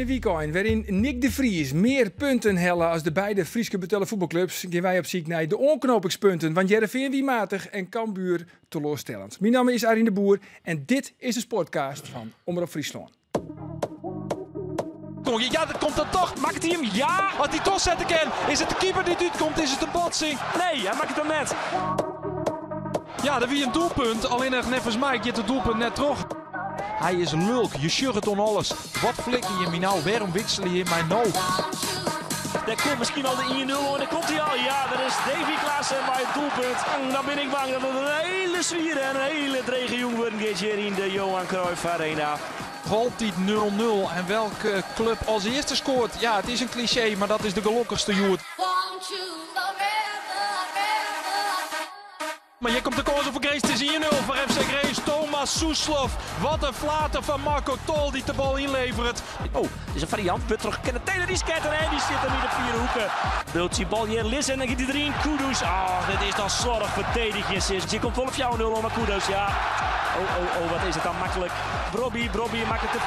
In in weekend waarin Nick de Vries meer punten helle als de beide Fryske betelle voetbalclubs, gaan wij op zoek naar de oanknopingspunten. Want Hearrenfean wie matich en Cambuur teleurstellend. Mijn naam is Arjen de Boer en dit is de Sportcast van Omrop Fryslân. Ja, dat komt dan toch. Maakt hij hem? Ja! Als hij toch zetten kan. Is het de keeper die het uitkomt? Is het een botsing? Nee, hij maakt het dan net. Ja, dat wie een doelpunt. Alleen nog neffens mij het doelpunt net terug. Hij is lulk. Je sjocht om alles. Wat flikker je me nou? Waarom wissel je mij nou? Daar komt misschien al de 1-0 en daar komt hij al. Ja, dat is Davy Klaassen bij het doelpunt. En dan ben ik bang dat het een hele zwier en een hele drege jong worden gaat hier in de Johan Cruijff Arena. Altijd 0-0. En welke club als eerste scoort? Ja, het is een cliché, maar dat is de gelukkigste Joert. Maar hier komt de kans voor Grace. Het is 1-0 voor FC Grace. Thomas Soeslof. Wat een flater van Marco Tol die de bal inlevert. Oh, dit is een variant. Put terug. Kenneth Taylor die scatter en die zit hem in de vier hoeken. Wilt die bal hier Lissen en dan gaat hij erin. Kudus. Ah, dit is dan slordig verdedigd. Hier komt wel op jou 0 maar Kudus, ja. Oh, oh, oh, wat is het dan makkelijk. Brobbey maakt het de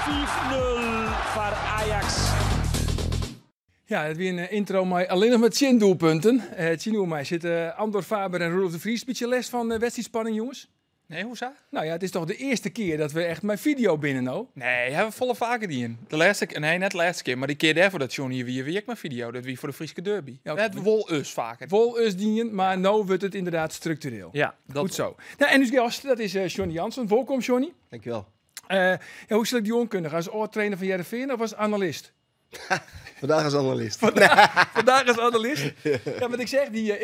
5-0 voor Ajax. Ja, het weer een intro, maar alleen nog met 10 doelpunten. Tien mij zitten Andor Faber en Roelof de Vries. Beetje les van wedstrijdspanning, jongens? Nee, hoe zo? Nou ja, het is toch de eerste keer dat we echt mijn video binnen nou. Nee, hebben we volle vaker die in. De laatste, nee, net de laatste keer, maar die keer daarvoor dat Johnny hier wie ik mijn video, dat wie voor de Frieske derby. Ja, het wol us vaker. Wol us dienen, maar nou wordt het inderdaad structureel. Ja, dat goed zo. Nou, en dus gast, dat is Johnny Jansen. Welkom, Johnny. Dankjewel. Ja, hoe zal ik die onkundig? Als oud-trainer van Hearrenfean of als analist? Vandaag als analist. Vandaag als analist. Ja, want ik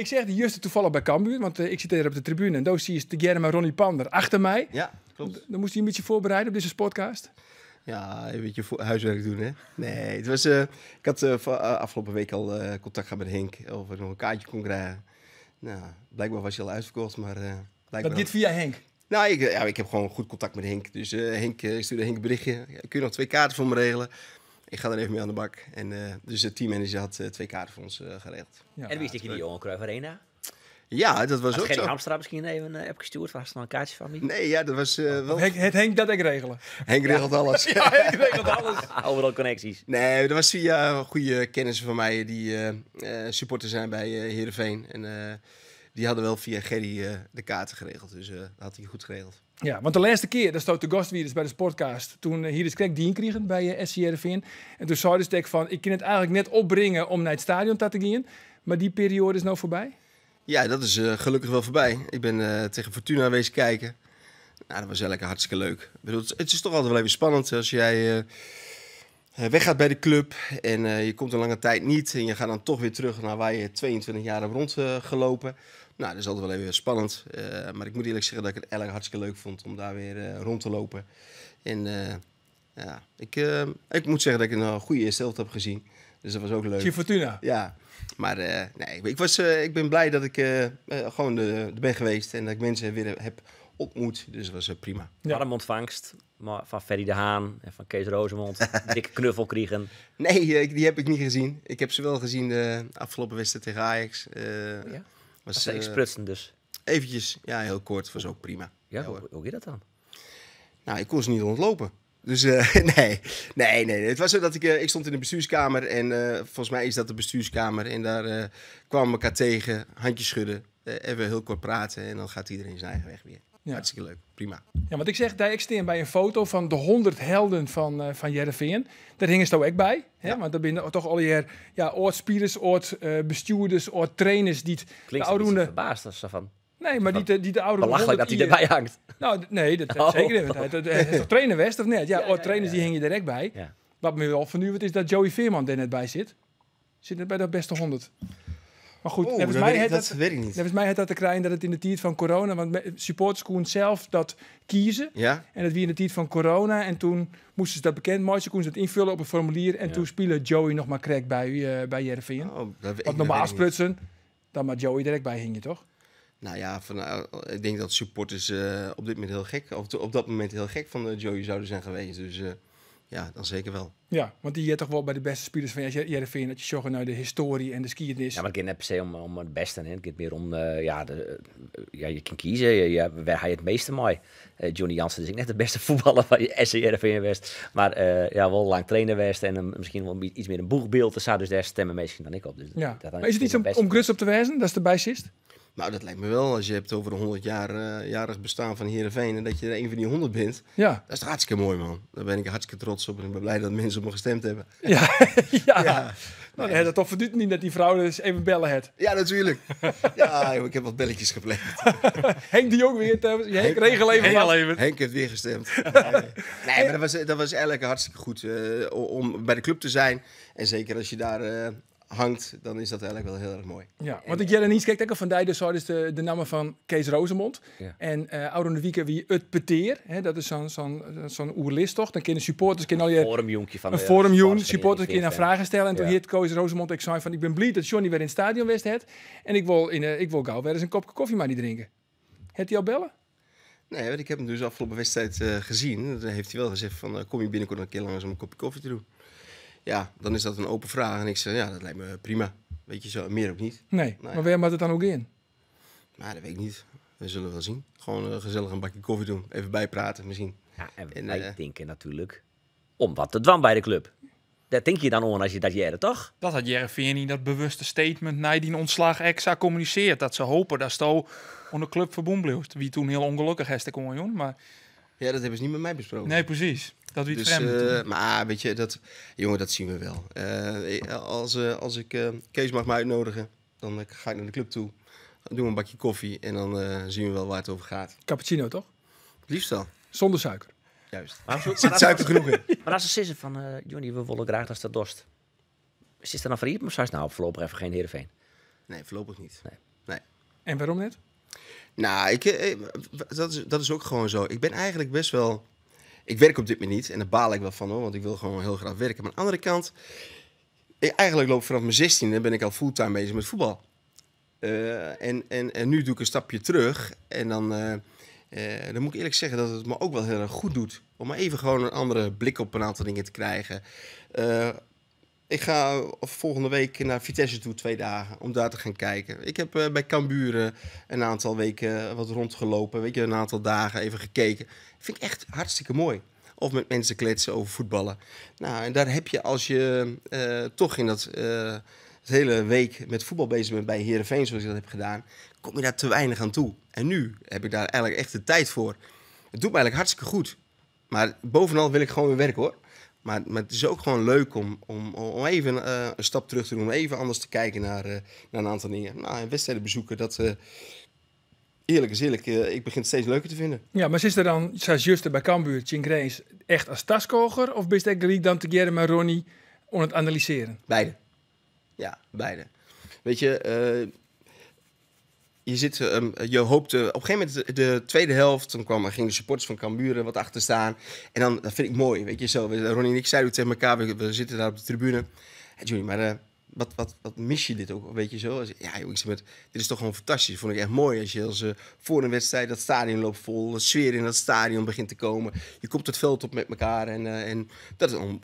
zeg die juist toevallig bij Cambuur, want ik zit hier op de tribune en daar zie je de met Ronnie Pander achter mij. Ja, klopt. Dan moest hij een beetje voorbereiden op deze podcast. Ja, een beetje huiswerk doen, hè? Nee, het was, ik had afgelopen week al contact gehad met Henk of ik nog een kaartje kon krijgen. Nou, blijkbaar was hij al uitverkocht, maar blijkbaar Dat dit via Henk? Nou, ik heb gewoon goed contact met Henk. Dus ik stuurde Henk een berichtje. Kun je nog 2 kaarten voor me regelen? Ik ga er even mee aan de bak. En dus de teammanager had 2 kaarten voor ons geregeld. Ja. En wie is dit in die Johan Cruijff Arena? Ja, dat was Had ook Gerry zo. Hamstra misschien even een app gestuurd? Was er nog een kaartje van me? Nee, ja, dat was wel... Henk, het Henk dat ik regelen. Henk regelt alles. Ja, Henk regelt alles. Overal connecties. Nee, dat was via goede kennissen van mij die supporter zijn bij Heerenveen. En die hadden wel via Gerry de kaarten geregeld. Dus dat had hij goed geregeld. Ja, want de laatste keer, dat stond de gastvirus bij de Sportcast, toen hier is krek dien kregen bij SC Heerenveen. En toen zei de van, ik kan het eigenlijk net opbrengen om naar het stadion te gaan. Maar die periode is nou voorbij? Ja, dat is gelukkig wel voorbij. Ik ben tegen Fortuna wezen kijken. Nou, dat was eigenlijk hartstikke leuk. Ik bedoel, het is toch altijd wel even spannend als jij weggaat bij de club en je komt een lange tijd niet. En je gaat dan toch weer terug naar waar je 22 jaar hebt rondgelopen. Nou, dat is altijd wel even spannend. Maar ik moet eerlijk zeggen dat ik het eigenlijk hartstikke leuk vond om daar weer rond te lopen. En ja, ik moet zeggen dat ik een goede eerste helft heb gezien. Dus dat was ook leuk. Zie Fortuna. Ja, maar nee, ik ben blij dat ik gewoon er ben geweest en dat ik mensen weer heb ontmoet. Dus dat was prima. Ja. Warm ontvangst maar van Ferry de Haan en van Kees Roozemond. Dikke knuffel kregen. Nee, die heb ik niet gezien. Ik heb ze wel gezien de afgelopen wedstrijd tegen Ajax. Ja? Was, was sprutsen dus? Eventjes, ja, heel kort. Was ook prima. Ja, hoe ging dat dan? Nou, ik kon ze niet ontlopen. Dus nee. Het was zo dat ik stond in de bestuurskamer en volgens mij is dat de bestuurskamer. En daar kwamen we elkaar tegen, handjes schudden, even heel kort praten en dan gaat iedereen zijn eigen weg weer. Ja. Hartstikke leuk, prima. Ja, want ik zeg, daar ik steen bij een foto van de 100 helden van Hearrenfean. Daar hingen ze ook bij. Hè? Ja. Want daar binnen toch al je ja, oud-spelers, oud-bestuurders, oud-trainers die Klinkt de een oude verbaasd als ze van. Nee, maar die de oude Belachelijk dat hij erbij hangt. Nou, nee, dat zeker niet. Want hij is toch trainer West of net? Ja, oud-trainers die hingen direct bij. Ja. Wat me wel vernieuwd is dat Joey Veerman er net bij zit. Zit net bij dat beste 100. Maar goed, oh, dat weet ik niet. Volgens mij had dat te krijgen dat het in de tijd van corona, want supporters konden zelf dat kiezen. Ja? En dat wie in de tijd van corona. En toen moesten ze dat bekend maken. Ze konden ze dat invullen op een formulier. En toen speelde Joey nog maar krek bij Hearrenfean. Oh, Want normaal sprutsen, dan maar Joey direct bij hing je toch? Nou ja, ik denk dat supporters op dit moment heel gek, of op dat moment heel gek van Joey zouden zijn geweest. Dus Ja, dan zeker wel. Ja, want dy heart toch wol by de bêste spilers fan Hearrenfean, as je sjogge nei de histoarje en de skiednis. Ja, mar it giet net per se om it bêste. Hè. It giet mear om, ja, de, ja, je kin kieze, ja, wêr ha je it measte mei? Johnny Jansen is ek net de bêste fuotballer fan SC Hearrenfean west, mar ja, wol lang trainer west en miskien wol iets mear in boechbyld en sa, dus dêr stimme minsken dan ek op. Dus dat dan Maar is it iets om grutsk op te wêzen, datst derby sitst? Nou, dat lijkt me wel. Als je hebt over de 100 jaar, jarig bestaan van Heerenveen en dat je er een van die 100 bent. Dat is toch hartstikke mooi, man. Daar ben ik hartstikke trots op en ik ben blij dat mensen op me gestemd hebben. Ja. Nou, dan had het toch verdiend niet dat die vrouw dus even bellen het. Ja, natuurlijk. Ja, joh, ik heb wat belletjes gepleegd. Henk die ook weer. Trouwens. Henk, regel even Henk wat. even. Henk heeft weer gestemd. Nee, maar dat was eigenlijk hartstikke goed om bij de club te zijn. En zeker als je daar hangt, dan is dat eigenlijk wel heel erg mooi. Ja, want ik jij niet kijkt ook al van die, dus is de naam van Kees Roozemond. En Oude de Wieke wie het peteer, hè, dat is zo'n oerlist toch? Dan kunnen supporters kunnen al je Forumjonkje van een de forumjoen, supporters supporters kunnen van vragen stellen. En toen hield Kees Roozemond, ik zei van ik ben blij dat Johnny weer in het stadion west het. En ik wil gauw weer eens een kopje koffie maar niet drinken. Het hij al bellen? Nee, want ik heb hem dus afgelopen wedstrijd gezien. Dan heeft hij wel gezegd van kom je binnenkort een keer langs om een kopje koffie te doen. Ja, dan is dat een open vraag. En ik zei, ja, dat lijkt me prima. Weet je zo, meer ook niet. Nee, Nee. Maar waar moet het dan ook in? Maar dat weet ik niet. We zullen wel zien. Gewoon gezellig een bakje koffie doen. Even bijpraten misschien. Ja, en En, wij denken natuurlijk om wat te dwan bij de club. Daar denk je dan om als je dat jaren, toch? Dat had Hearrenfean in dat bewuste statement na die ontslag extra communiceerd. Dat ze hopen dat Sto onder de club verbonden blijft. Wie toen heel ongelukkig is, de kon jong, maar Ja, dat hebben ze niet met mij besproken. Nee, precies. Dat wie het Dus, vreemd toen. maar weet je, dat, jongen, dat zien we wel. Als ik Kees mag me uitnodigen, dan ga ik naar de club toe. Dan doen we een bakje koffie en dan zien we wel waar het over gaat. Cappuccino, toch? Liefst wel. Zonder suiker. Juist. Maar Zit suiker genoeg in. Maar als ze zeggen van, Johnny, we willen graag dat ze dat dorst. Is het dan verriep of zou ze nou voorlopig even geen Heerenveen? Nee, voorlopig niet. Nee. Nee. En waarom net? Nou, dat is ook gewoon zo. Ik ben eigenlijk best wel... Ik werk op dit moment niet en daar baal ik wel van hoor, want ik wil gewoon heel graag werken. Maar aan de andere kant, ik eigenlijk loop vanaf mijn 16e ben ik al fulltime bezig met voetbal. En nu doe ik een stapje terug en dan moet ik eerlijk zeggen dat het me ook wel heel erg goed doet. Om maar even gewoon een andere blik op een aantal dingen te krijgen. Ik ga volgende week naar Vitesse toe, 2 dagen, om daar te gaan kijken. Ik heb bij Cambuur een aantal weken wat rondgelopen, een aantal dagen even gekeken. Vind ik echt hartstikke mooi. Of met mensen kletsen over voetballen. Nou, en daar heb je, als je toch in dat het hele week met voetbal bezig bent bij Heerenveen, zoals ik dat heb gedaan, kom je daar te weinig aan toe. En nu heb ik daar eigenlijk echt de tijd voor. Het doet me eigenlijk hartstikke goed. Maar bovenal wil ik gewoon weer werken, hoor. Maar het is ook gewoon leuk om even een stap terug te doen. Om even anders te kijken naar een aantal dingen. En wedstrijden bezoeken, dat eerlijk is eerlijk, ik begin het steeds leuker te vinden. Ja, maar zit er dan, zoals Juste bij Cambuur, Tjink Reens, echt als taskoger? Of ben je gelijk dan te keren met Ronnie om het analyseren? Beide. Ja, beide. Weet je, je zit je hoopt op een gegeven moment de tweede helft, toen gingen de supporters van Cambuur wat achter staan. En dan, dat vind ik mooi, weet je zo. Ronnie en ik zeiden tegen elkaar, we zitten daar op de tribune. Hey, Johnny, maar wat mis je dit ook, weet je zo? Als, ja, joh, ik zeg maar, dit is toch gewoon fantastisch. Vond ik echt mooi als je voor een wedstrijd dat stadion loopt vol, de sfeer in dat stadion begint te komen. Je komt het veld op met elkaar en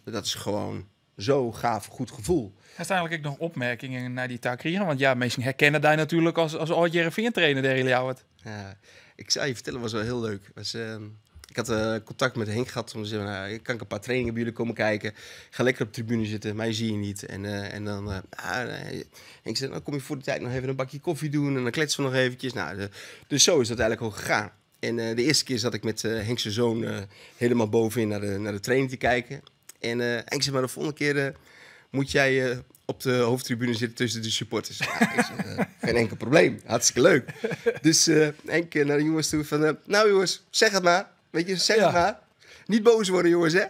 dat is gewoon zo gaaf, goed gevoel. Er zijn eigenlijk ook nog opmerkingen naar die taak kregen. Want mensen herkennen daar natuurlijk als oud Heerenveen trainer, der jullie het. Ja, ik zou je vertellen, was wel heel leuk. Ik had contact met Henk gehad om te zeggen, nou, kan ik een paar trainingen bij jullie komen kijken? Ik ga lekker op de tribune zitten, mij zie je niet. En dan nee. Henk zei, nou kom je voor de tijd nog even een bakje koffie doen en dan kletsen we nog eventjes. Dus zo is dat eigenlijk ook gegaan. En de eerste keer zat ik met Henk zijn zoon helemaal bovenin naar de training te kijken. En Henk zei, maar de volgende keer moet jij op de hoofdtribune zitten tussen de supporters. Ja, ik zeg, geen enkel probleem, hartstikke leuk. Dus Henk naar de jongens toe van, nou jongens, zeg het maar. Weet je, zeg het maar. Niet boos worden jongens, hè.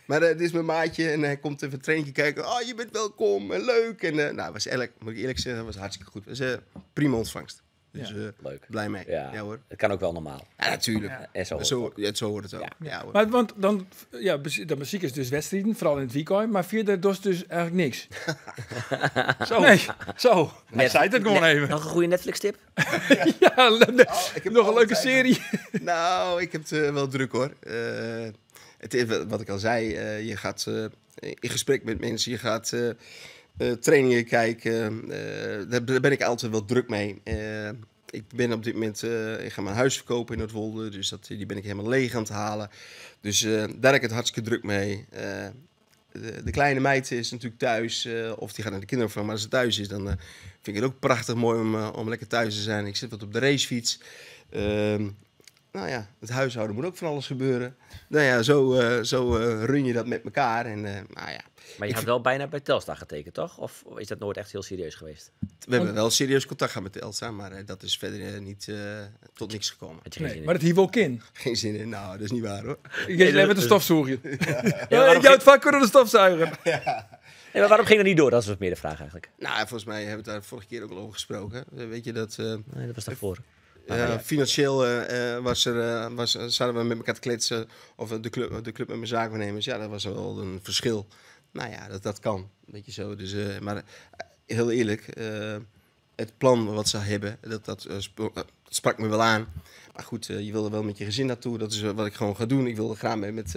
Maar dit is mijn maatje en hij komt even een trainingje kijken. Oh, je bent welkom en leuk. En nou, was eigenlijk, moet ik eerlijk zeggen, was hartstikke goed. Het was prima ontvangst. Dus, Leuk. blij mee. Ja, hoor. Het kan ook wel normaal. Ja, natuurlijk. Ja. En zo hoort het ook. Zo hoort het ook. Ja, hoor. Maar want dan, ja, de muziek is dus wedstrijden, vooral in het weekend, maar verder doet dus eigenlijk niks. Zo. Nee. Zo. Hij zei het gewoon even. Nog een goede Netflix-tip? Ja, Oh, ik heb nog een leuke altijd serie. Nou, ik heb het wel druk hoor. Het is wat ik al zei, je gaat in gesprek met mensen, je gaat trainingen kijken. Daar ben ik altijd wel druk mee. Ik ben op dit moment, ik ga mijn huis verkopen in Noordwolde, dus die ben ik helemaal leeg aan het halen. Dus daar heb ik het hartstikke druk mee. De kleine meid is natuurlijk thuis, of die gaat naar de kinderopvang, maar als ze thuis is, dan vind ik het ook prachtig mooi om lekker thuis te zijn. Ik zit wat op de racefiets. Nou ja, het huishouden moet ook van alles gebeuren. Nou ja, zo run je dat met elkaar. En, nou ja. Maar je had wel bijna bij Telstar getekend, toch? Of is dat nooit echt heel serieus geweest? We hebben wel serieus contact gehad met Telstar, maar dat is verder niet tot niks gekomen. Nee, maar dat hier wel kind. Geen zin in, nou, dat is niet waar hoor. Je nee, met de stofzuiger. Ja, ik jou het vak door de stofzuiger. Ja. Nee, maar waarom ging dat niet door? Dat is wat meer de vraag eigenlijk. Nou, volgens mij hebben we het daar vorige keer ook al over gesproken. Weet je dat... Nee, dat was daarvoor. Financieel zaten we met elkaar te kletsen. Of de club met mijn zaakwaarnemers. Ja, dat was wel een verschil. Nou ja, dat kan. Weet je zo. Dus, maar heel eerlijk, het plan wat ze hebben, dat sprak me wel aan. Maar goed, je wilde wel met je gezin naartoe. Dat is wat ik gewoon ga doen. Ik wilde graag met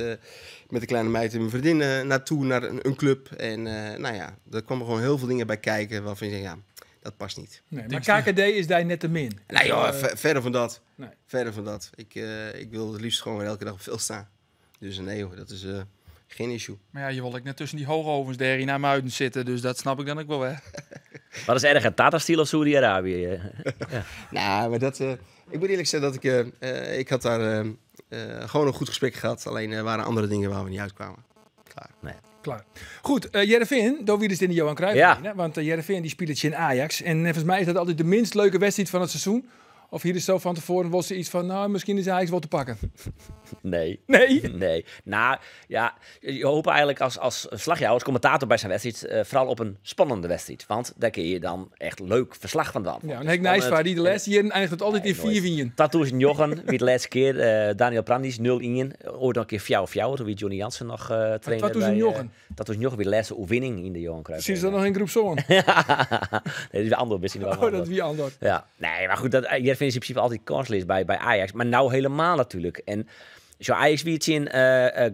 de kleine meid en mijn vriendin naartoe, naar een club. En nou ja, daar kwamen gewoon heel veel dingen bij kijken waarvan je denkt, ja, dat past niet. Nee, maar KKD is daar net te min. Nee joh, verder van dat. Nee. Verder van dat. Ik wil het liefst gewoon weer elke dag op veld staan. Dus nee joh, dat is geen issue. Maar ja, je wil ik net tussen die hoogovens daar naar Muiden zitten, dus dat snap ik dan ook wel hè. Wat is erger, Tata Steel of Saudi-Arabië? Ja. Nou, maar dat... ik moet eerlijk zeggen dat ik had daar gewoon een goed gesprek gehad. Alleen er waren andere dingen waar we niet uitkwamen. Klaar. Nee. Klaar. Goed, Heerenveen, daar wie is in de Johan Cruijff ja. Arena, want Heerenveen die speelt in Ajax. En volgens mij is dat altijd de minst leuke wedstrijd van het seizoen. Of hier is zo van tevoren was er iets van, nou, misschien is Ajax wel te pakken. Nee. Nee? Nee. Nou, ja, je hoopt eigenlijk als slagjaar, als commentator bij zijn wedstrijd, vooral op een spannende wedstrijd. Want daar kun je dan echt leuk verslag van doen. Ja, en Henk Nijsvaar, die de laatste hier eindigt het altijd in 4-4. Tattoos Jochen, wie de laatste keer, Daniel Brandis, 0-1. Ooit nog een keer 4-4, toen wie Johnny Jansen nog trainer. Tattoos Jochen? Tattoos Jochen, wie de laatste overwinning in de Johan Cruijff. Zit ze dan nog in groep zoon? Nee, dat is weer ander, misschien wel. Oh, dat is wie ander. Ja, nee, maar goed, dat Heerenveen is in principe altijd kansloos bij Ajax. Maar nou helemaal natuurlijk. En zo Ajax wie het in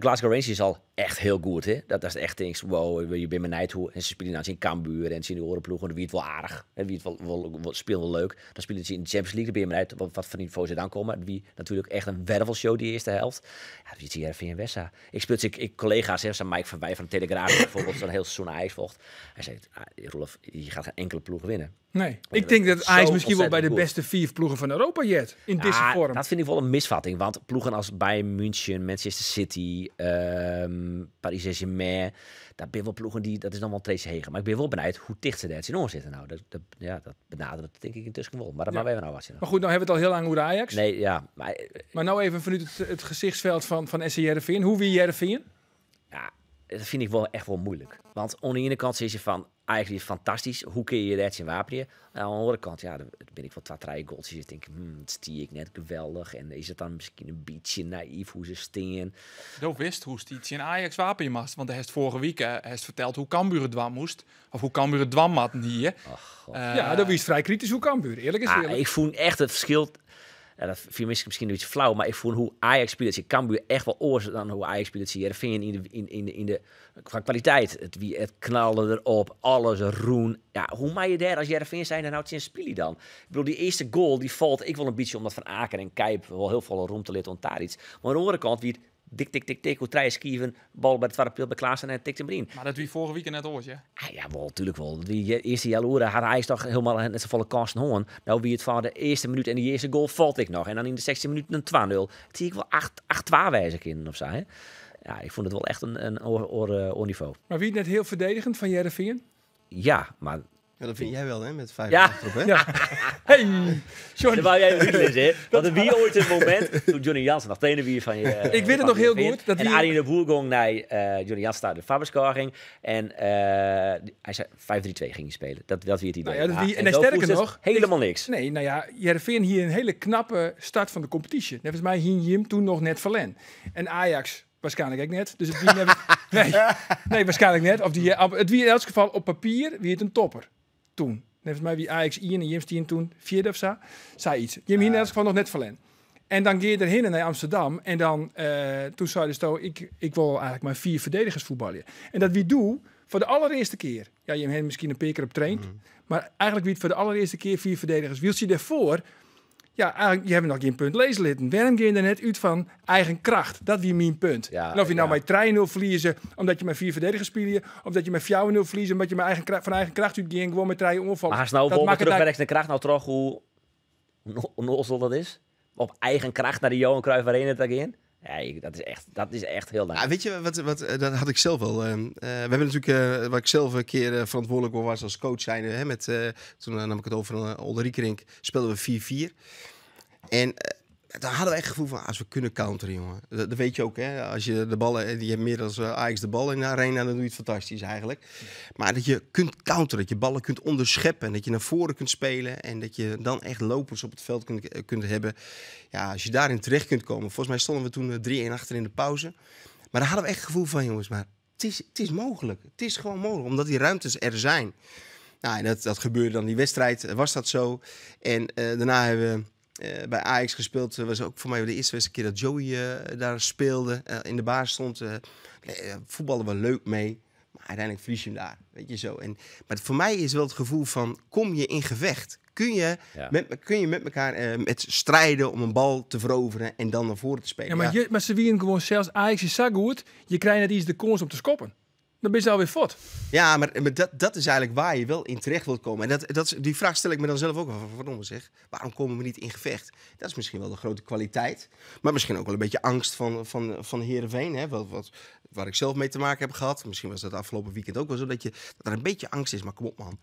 Glasgow Rangers is al echt heel goed, hè? Dat is echt denk, wow, je bent benieuwd hoe. En ze spelen nou in Cambuur en in de orenploegen, wie het wel aardig, hè, wie het wel speelt wel leuk. Dan spelen ze in de Champions League, dan ben je benieuwd wat voor niveau ze dan komen. Wie natuurlijk echt een wervelshow die eerste helft. Ja, wie zie je Heerenveen Wessa. Ik speel ik collega's, hè, zo'n Mike van Wij van de Telegraaf bijvoorbeeld, zo'n heel seizoen Ajax volgt. Hij zei, Roelof, je gaat geen enkele ploeg winnen. Nee, ik denk dat Ajax misschien wel bij de beste 4 ploegen van Europa jet in deze vorm. Dat vind ik wel een misvatting, want ploegen als Bayern München, Manchester City, Paris Saint-Germain, daar ben wel ploegen die, dat is dan wel Tracy Hegen. Maar ik ben wel benieuwd hoe dicht ze daar in oor zitten. Nou, dat benadert denk ik intussen wel. Maar dat maar wij nou wat. Maar goed, nou hebben we het al heel lang over Ajax. Nee, ja. Maar nou even vanuit het gezichtsveld van SC Heerenveen. Hoe wie Heerenveen? Ja, dat vind ik wel echt wel moeilijk. Want aan de ene kant zit je van, Ajax is fantastisch. Hoe kun je dat in wapenen? Aan de andere kant, ja, dan ben ik wel 2-3 goals. Dus ik denk, dat stier ik net geweldig. En is het dan misschien een beetje naïef hoe ze steen? Ik wist hoe stiet in Ajax wapen je mast. Want hij heeft vorige week hij verteld hoe Cambuur het dwam moest. Of hoe Cambuur het dwam had hier. Ach, ja, dat was vrij kritisch hoe Cambuur. Eerlijk is eerlijk. Ik voel echt het verschil. Ja, dat vind ik misschien een beetje flauw, maar ik voel hoe Ajax speelt. Je Cambuur echt wel oors dan hoe Ajax speelt. Heerenveen in de qua kwaliteit. Het knallen erop, alles roen. Ja, hoe maak je daar als Heerenveen zijn en nou het spelen dan? Ik bedoel, die eerste goal die valt ik wel een beetje omdat Van Aken en Kijp wel heel veel rond te litten ont iets. Maar aan de andere kant wie het dik, tik, tik, tik, hoe drie skieven, bal bij het tweede pil bij Klaassen en tikt hem erin. Maar dat wie vorige week net oors, ja? Ah, ja, wel, natuurlijk wel. Die eerste jaloeren had hij toch helemaal net zo volle kansen hoorn. Nou, wie het van de eerste minuut en die eerste goal valt ik nog. En dan in de 16e minuut een 2-0. Het zie ik wel 8-2 wijzer in of zo, hè? Ja, ik vond het wel echt een oorniveau. Maar wie het net heel verdedigend van Heerenveen? Ja, maar... Ja, dat vind jij wel, hè? Met 5 ja. achterop, hè? Ja. Hey, Johnny. Dat wou jij niet eens, hè? Want er wie ooit een moment toen Johnny Jansen nog trainer wie van je. Ik weet het nog heel goed. Dat en wie... Arie de Boer ging naar Johnny Jansen daar de Faberskarring. En hij zei 5-3-2 ging hij spelen. Dat wie het idee. Nou ja, dat wie, en sterker nog, helemaal niks. Nee, nou ja, Heerenveen hier een hele knappe start van de competitie. Net volgens mij hier Jim toen nog net verlen. En Ajax waarschijnlijk ook net. Dus het wie nee, waarschijnlijk net. Of die, het wie in elk geval op papier wie het een topper. Toen. Volgens mij wie Ajax Ian en Jim Stien toen vierde of zo. Zei iets. Jim hier in elk geval nog net verlen. En dan gean je erhinne nei Amsterdam en dan, toen seidesto, ik wol eigentlik mei 4 ferdedigers fuotbalje. En dat wie doe foar de allerearste kear. Ja, jim hawwe miskien in pear kear op traind, mar eigentlik wie it foar de allerearste kear 4 ferdedigers. Wylst je dêrfoar, ja, eigentlik, je hawwe noch gjin punt lizze litten. Wêrom gean je der net út fan eigen kracht? Dat wie myn punt. En of je nou mei 3-0 ferlieze omdat je mei 4 ferdedigers spylje, of dat je mei 4-0 ferlieze omdat je fan eigen kracht útgean, gewoan mei 3 oanfallers. Maar hast nou Dat wol makket terugwerkende kracht nou troch hoe onnozel dat is? Op eigen kracht naar de Johan Cruijff Arena te gaan? Ja, dat is echt heel naar. Ja, weet je, wat, dat had ik zelf wel. We hebben natuurlijk, waar ik zelf een keer verantwoordelijk voor was als coach zijnde, hè, met, toen nam ik het over van Olde Riekerink, speelden we 4-4. En daar hadden we echt het gevoel van, als we kunnen counteren, jongen. Dat weet je ook, hè. Als je de ballen, je hebt meer dan Ajax de bal in de arena, dan doe je het fantastisch eigenlijk. Maar dat je kunt counteren, dat je ballen kunt onderscheppen en dat je naar voren kunt spelen en dat je dan echt lopers op het veld kunt hebben. Ja, als je daarin terecht kunt komen. Volgens mij stonden we toen 3-1 achter in de pauze. Maar daar hadden we echt het gevoel van, jongens, maar het is mogelijk. Het is gewoon mogelijk, omdat die ruimtes er zijn. Nou, en dat gebeurde dan die wedstrijd, was dat zo. En daarna hebben we bij Ajax gespeeld. Dat was ook voor mij de eerste wedstrijd keer dat Joey daar speelde, in de baas stond. Voetballen we leuk mee, maar uiteindelijk verlies je hem daar. Weet je zo. Maar voor mij is wel het gevoel van, kom je in gevecht? Kun je met elkaar met strijden om een bal te veroveren en dan naar voren te spelen? Ja, maar ze winnen gewoon zelfs Ajax is zo goed, je krijgt net iets de kans om te schoppen. Dan ben je alweer fort. Ja, maar dat is eigenlijk waar je wel in terecht wilt komen. En die vraag stel ik me dan zelf ook af. Verdomme zeg, waarom komen we niet in gevecht? Dat is misschien wel de grote kwaliteit. Maar misschien ook wel een beetje angst van Heerenveen. Hè? Waar ik zelf mee te maken heb gehad. Misschien was dat afgelopen weekend ook wel zo. Dat er een beetje angst is. Maar kom op man.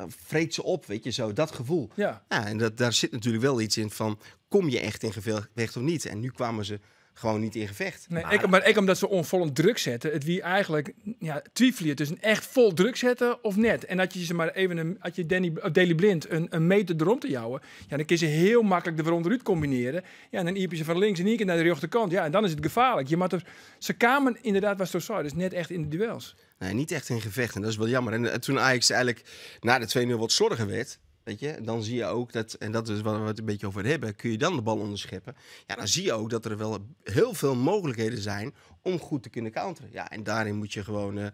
Vreet ze op, weet je zo. Dat gevoel. Ja, en daar zit natuurlijk wel iets in van, kom je echt in gevecht of niet? En nu kwamen ze gewoon niet in gevecht. Nee, maar ik omdat ze onvollend druk zetten. Het wie eigenlijk, ja, twijfel je tussen echt vol druk zetten of net. En dat je ze maar even een, had je Danny, of Daley Blind een meter erom te jouwen, ja, dan kun je ze heel makkelijk de onderuit combineren. Ja, en dan iep je ze van links en hier naar de rechterkant. Ja, en dan is het gevaarlijk. Je moet er, ze kwamen inderdaad, was het zo, dus net echt in de duels. Nee, niet echt in gevecht. En dat is wel jammer. En toen Ajax eigenlijk na de 2-0 wat slordiger werd, weet je, dan zie je ook dat, en dat is waar we het een beetje over hebben, kun je dan de bal onderscheppen. Ja, dan zie je ook dat er wel heel veel mogelijkheden zijn om goed te kunnen counteren. Ja, en daarin moet je gewoon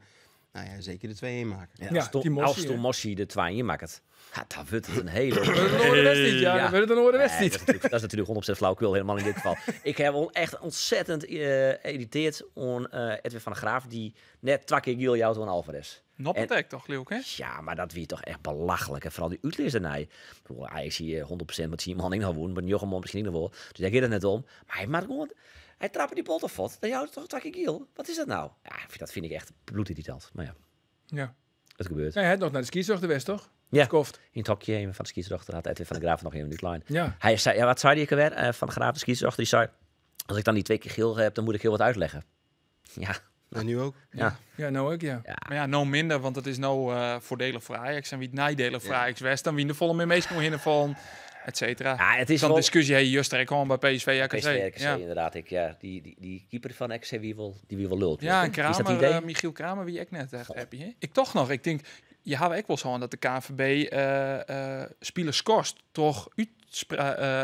zeker de 2-1 maken. Ja, Ja, die Mossi, als hè? Tom Mossi de 2-1 maakt, ja, dan wordt het een hele Dat wordt een oren wedstrijd, ja. Ja. Dat wordt een oren Nee, wedstrijd. dat is natuurlijk 100% flauwekul, helemaal in dit geval. Ik heb echt ontzettend geïrriteerd om Edwin van der Graaf, die net 2 keer Giel jouwt aan Alvarez. Not attack toch, Leeuw, hè? Ja, maar dat wie toch echt belachelijk. En vooral die uitlees daarna. Ik bedoel, Ajax hier 100% met Simon Hanning nog woon, maar Jochem misschien nog wel. Dus daar gaat het net om. Maar hij maakt gewoon, hij trapt die bal toch vod. Dan jouwt toch 2 keer Giel. Wat is dat nou? Ja, dat vind ik echt bloedirritant. Maar ja. Het gebeurt. Nee, hij had nog naar de scheidsrechter West, toch? Ja. Skoft. In het hokje een van de scheidsrechter had Edwin van der Graaf nog een minuut lijn. Ja. Hij zei, ja, wat zei die ook alweer? Van der Graaf, de scheidsrechter, die zei, als ik dan die 2 keer geel heb, dan moet ik heel wat uitleggen. Ja. Nou, nu ook. Ja. Ja, nou ook, ja. Ja. Maar ja, nou minder, want het is nou voordelig voor Ajax en wie het nadelig voor Ja. Ajax West, dan wie de volle mee meest kon hinnen et cetera. Ja, het is Dan wel discussie, hey, Juster, ik kwam bij PSV, RKC. PSV, RKC, Ja. inderdaad. Ik, ja, die keeper van RKC, die wie wel lult. Ja, en Is dat Kramer, idee? Michiel Kramer, wie ik net echt happy, hè? Ik toch nog, ik denk, je had ook wel zo aan dat de KNVB spelers kost, toch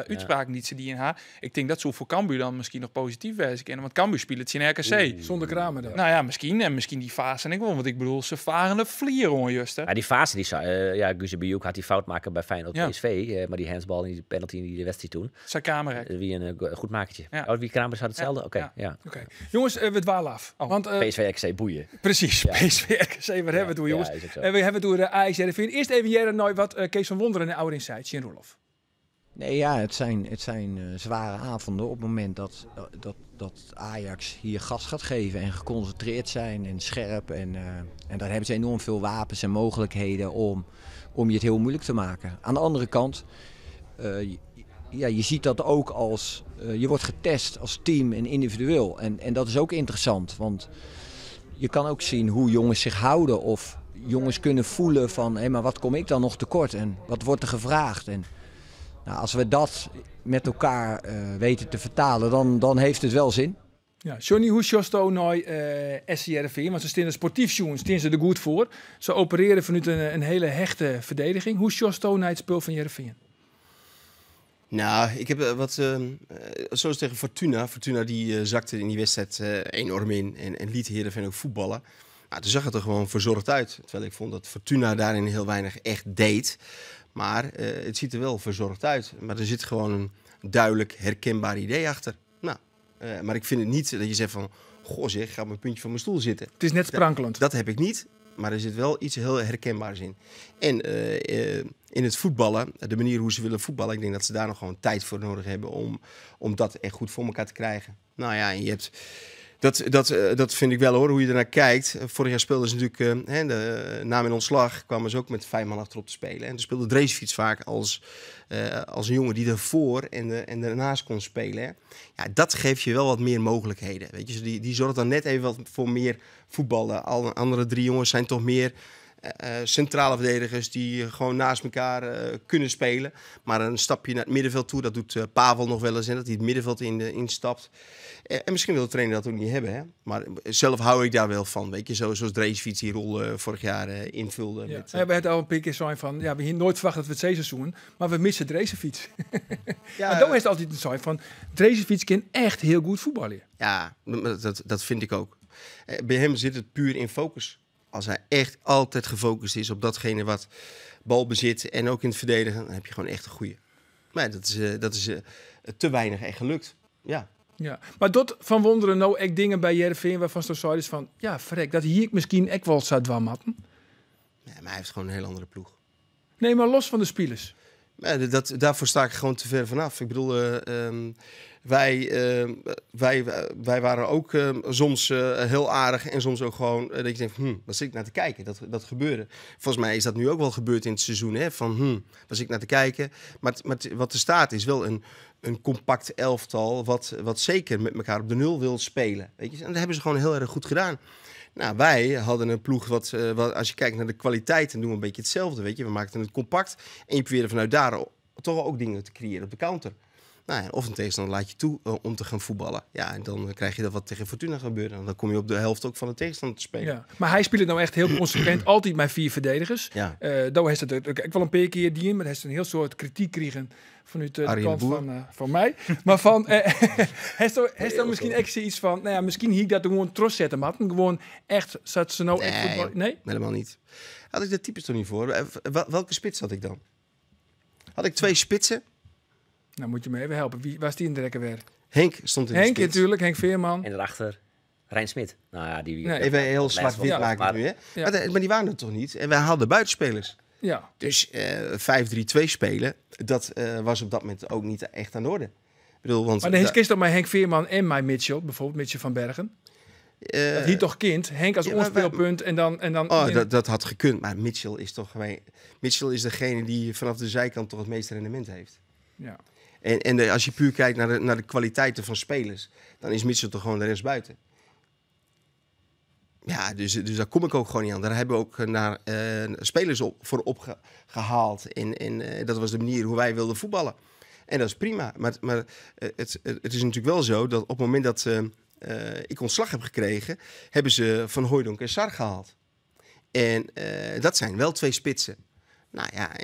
uitspraak niet ze die in haar. Ik denk dat zo voor Cambuur dan misschien nog positief wezen kunnen, want Cambuur speelt het in RKC. Oeh. Zonder Kramer dan. Nou ja, misschien. En misschien die fase en ik wel, want ik bedoel, ze varen de vlier om, Juste. Maar die fase, die zei ja, Gözübüyük had die fout maken bij Feyenoord Ja. PSV, maar die handsbal en die penalty in die wedstrijd toen. Zijn Kramer, hè? Wie een goed makertje. Ja. Oh, wie Kramer zou hetzelfde? Ja. Oké, Ja. ja. Oké. Jongens, we dwalen af. Oh. Want PSV, RKC, boeien. Precies, Ja. PSV, RKC, waar hebben we het over, jongens? Ja, is ook zo. En we hebben het over de Ajax Heerenveen. Eerst even Jere Nooy wat Kees van Wonderen en de oude insight, Sjen Roelof. Nee, ja, het zijn zware avonden op het moment dat Ajax hier gas gaat geven en geconcentreerd zijn en scherp. En daar hebben ze enorm veel wapens en mogelijkheden om je het heel moeilijk te maken. Aan de andere kant, je ziet dat ook als, je wordt getest als team en individueel. En dat is ook interessant, want je kan ook zien hoe jongens zich houden of jongens kunnen voelen van, hé, maar wat kom ik dan nog tekort en wat wordt er gevraagd? En als we dat met elkaar weten te vertalen, dan heeft het wel zin. Ja, Johnny, hoe sjosto nou SC Heerenveen? Want ze staan er sportief, jongens, staan ze er goed voor. Ze opereren vanuit een hele hechte verdediging. Hoe sjosto naar het spel van Heerenveen? Nou, ik heb wat, zoals tegen Fortuna. Fortuna die zakte in die wedstrijd enorm in en liet Heerenveen ook voetballen. Nou, toen zag het er gewoon verzorgd uit. Terwijl ik vond dat Fortuna daarin heel weinig echt deed. Maar het ziet er wel verzorgd uit. Maar er zit gewoon een duidelijk herkenbaar idee achter. Nou, maar ik vind het niet dat je zegt van... Goh zeg, ik ga op mijn puntje van mijn stoel zitten. Het is net sprankelend. Dat heb ik niet, maar er zit wel iets heel herkenbaars in. En in het voetballen, de manier hoe ze willen voetballen... ik denk dat ze daar nog gewoon tijd voor nodig hebben om dat echt goed voor elkaar te krijgen. Nou ja, en je hebt... Dat vind ik wel hoor, hoe je ernaar kijkt. Vorig jaar speelden ze natuurlijk, na mijn ontslag kwamen ze ook met 5 man achterop te spelen. En toen speelde Dresevic vaak als een jongen die ervoor en ernaast kon spelen. Hè. Ja, dat geeft je wel wat meer mogelijkheden. Weet je? Dus die zorgt dan net even wat voor meer voetballen. Alle andere 3 jongens zijn toch meer centrale verdedigers die gewoon naast elkaar kunnen spelen. Maar een stapje naar het middenveld toe, dat doet Pavel nog wel eens, hè, dat hij het middenveld instapt. En misschien wil de trainer dat ook niet hebben. Hè? Maar zelf hou ik daar wel van. Weet je? Zoals Dresevic die rol vorig jaar invulde. Ja. Met, we hebben het al een paar keer zijn van, ja, we hebben nooit verwacht dat we het zeeseizoen, maar we missen Dresevic. Ja, maar dan is het altijd een zijn van, Dresevic kan echt heel goed voetballen. Ja, dat vind ik ook. Bij hem zit het puur in focus. Als hij echt altijd gefocust is op datgene wat balbezit en ook in het verdedigen, dan heb je gewoon echt een goeie. Maar dat is te weinig echt gelukt. Ja. Ja, maar dat Van Wonderen nou echt dingen bij Heerenveen waarvan ze zeiden van, ja, verrek, dat hier misschien echt wel zou dwam hadden. Ja, maar hij heeft gewoon een heel andere ploeg. Nee, maar los van de spelers. Ja, daarvoor sta ik gewoon te ver vanaf. Ik bedoel, wij waren ook soms heel aardig en soms ook gewoon dat je denkt, wat zit ik naar te kijken? Dat gebeurde. Volgens mij is dat nu ook wel gebeurd in het seizoen, hè? Van, wat zit ik naar te kijken? Maar wat er staat is wel een compact elftal wat zeker met elkaar op de nul wil spelen. Weet je? En dat hebben ze gewoon heel erg goed gedaan. Nou, wij hadden een ploeg wat als je kijkt naar de kwaliteit, dan doen we een beetje hetzelfde. Weet je? We maakten het compact en je probeerde vanuit daar toch ook dingen te creëren op de counter. Nou ja, of een tegenstander laat je toe om te gaan voetballen. Ja, en dan krijg je dat wat tegen Fortuna gebeurt. En dan kom je op de helft ook van de tegenstander te spelen. Ja, maar hij speelt nou echt heel consequent altijd met 4 verdedigers. Ja. Daar heeft het ook wel een paar keer die in, maar hij heeft een heel soort kritiek kregen vanuit de kant van mij. Maar van, heeft er misschien echt iets van, nou ja, misschien hier dat gewoon trots zetten, maar gewoon echt, zat ze nou echt voetbal? Nee, helemaal niet. Had ik dat types toch niet voor? Welke spits had ik dan? Had ik 2 spitsen? Nou, moet je me even helpen. Wie was die in de rekken weer? Henk stond in de Henk spits. Natuurlijk, Henk Veerman. En daarachter Rijn Smit. Nou ja, die... Nee. Even heel zwart-wit ja, maken nu, hè? Ja. Maar die waren er toch niet? En wij hadden buitenspelers. Ja. Dus 5-3-2 spelen, dat was op dat moment ook niet echt aan de orde. Ik bedoel, want maar de is toch maar Henk Veerman en mij Mitchell, bijvoorbeeld Mitchell van Bergen. Dat hier toch kind, Henk als onspeelpunt en dan. Oh, dat had gekund, maar Mitchell is toch gewoon. Mitchell is degene die vanaf de zijkant toch het meeste rendement heeft. Ja. En als je puur kijkt naar de kwaliteiten van spelers, dan is Mitchell toch gewoon de rest buiten. Ja, dus daar kom ik ook gewoon niet aan. Daar hebben we ook naar spelers voor opgehaald. En dat was de manier hoe wij wilden voetballen. En dat is prima. Maar het is natuurlijk wel zo dat op het moment dat ik ontslag heb gekregen, hebben ze Van Hooijdonk en Sar gehaald. En dat zijn wel 2 spitsen. Nou ja,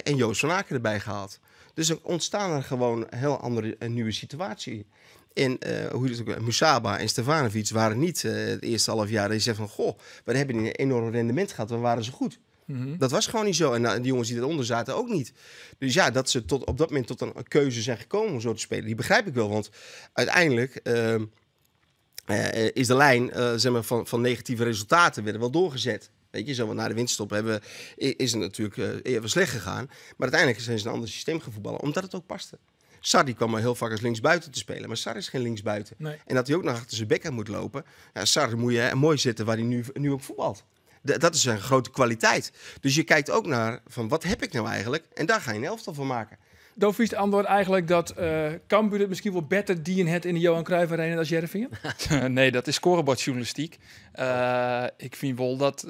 en Joost van Aken erbij gehaald. Dus er ontstaan er gewoon een heel andere een nieuwe situatie. En hoe het ook, Musaba en Stefanovic waren niet het eerste half jaar dat je zegt van, goh, we hebben een enorm rendement gehad, we waren zo goed. Mm-hmm. Dat was gewoon niet zo. En die jongens die eronder zaten ook niet. Dus ja, dat ze tot op dat moment tot een keuze zijn gekomen om zo te spelen, die begrijp ik wel. Want uiteindelijk is de lijn zeg maar, van negatieve resultaten werden wel doorgezet. Weet je, zo, want na de winterstop is het natuurlijk even slecht gegaan. Maar uiteindelijk zijn ze een ander systeem gaan voetballen, omdat het ook paste. Sar die kwam maar heel vaak als linksbuiten te spelen. Maar Sar is geen linksbuiten. Nee. En dat hij ook nog achter zijn bek aan moet lopen. Ja, Sar moet je mooi zetten waar hij nu ook voetbalt. Dat is zijn grote kwaliteit. Dus je kijkt ook naar van wat heb ik nou eigenlijk? En daar ga je een elftal van maken. Dovies het antwoord eigenlijk dat Cambuur het misschien wel beter dien het in de Johan Cruijff Arena als Heerenveen? Nee, dat is scorebordjournalistiek. Ik vind wel dat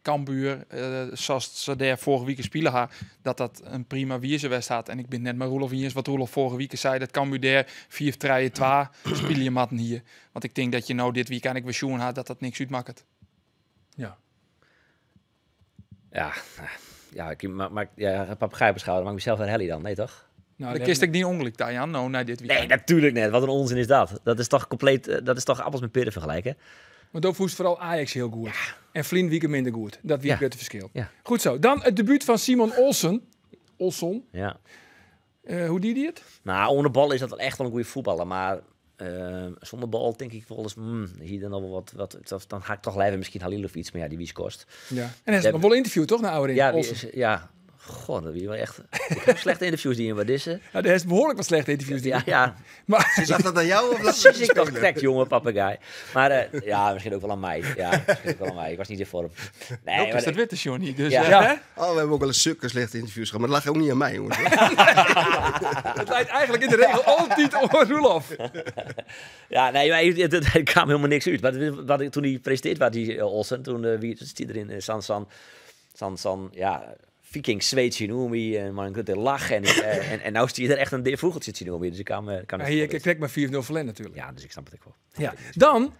Cambuur, zoals ze daar vorige week spelen haar, dat dat een prima wiezenwest had. En ik ben net maar Roelof eens wat Roelof vorige week zei, dat Cambuur daar 4 3 2 spelen je matten hier. Want ik denk dat je nou dit weekend ik weer zien had dat dat niks uitmaakt. Ja. Ja. Ja, ik maar, ja, een papegaai op schouder, maak mezelf een helly dan. Nee, toch? Nou, Dan kist ik die ongeluk daar, Jan, nou, naar dit weekend. Nee, natuurlijk net. Wat een onzin is dat. Dat is toch compleet, dat is toch appels met peren vergelijken? Maar dat voest vooral Ajax heel goed. En Vlien Wieken minder goed. Dat wie het verschil. Ja. Goed zo. Dan het debuut van Simon Olsen. Olsson. Ja. Hoe die die het? Nou, onder bal is dat wel echt wel een goede voetballer. Maar zonder bal denk ik wel eens... hier dan al wel wat, dan ga ik toch blijven misschien Halilovic. Maar ja, die wie kost. Ja. En hij is nog wel interview toch, naar Ouderin? Ja, ja. God, dat wie wel echt. Ik heb slechte interviews die in wat is. Ja, er is behoorlijk wat slechte interviews die. Ja, ja. Maar is dat aan jou of dat is ik toch trek, jonge papegaai. Maar ja, misschien ook wel aan mij. Ja, misschien ook wel aan mij. Ik was niet in vorm. Nee, maar is dat witte Johnny. Dus ja. Ja. Oh, we hebben ook wel eens zulke slechte interviews gehad, maar dat lag ook niet aan mij, jongens. Het leidt eigenlijk in de regel altijd om Roelof. Ja, nee, maar het kwam helemaal niks uit. Maar toen hij presenteerd was, die Olsen, toen wie zit erin San, ja. Viking Zweed Tsunami en maar een grote lach en en nou zie je er echt een vogeltje Tsunami, dus ik kan ja, hier ik maar 4-0 verlenen natuurlijk. Ja, dus ik snap het ook wel. Ja. Dan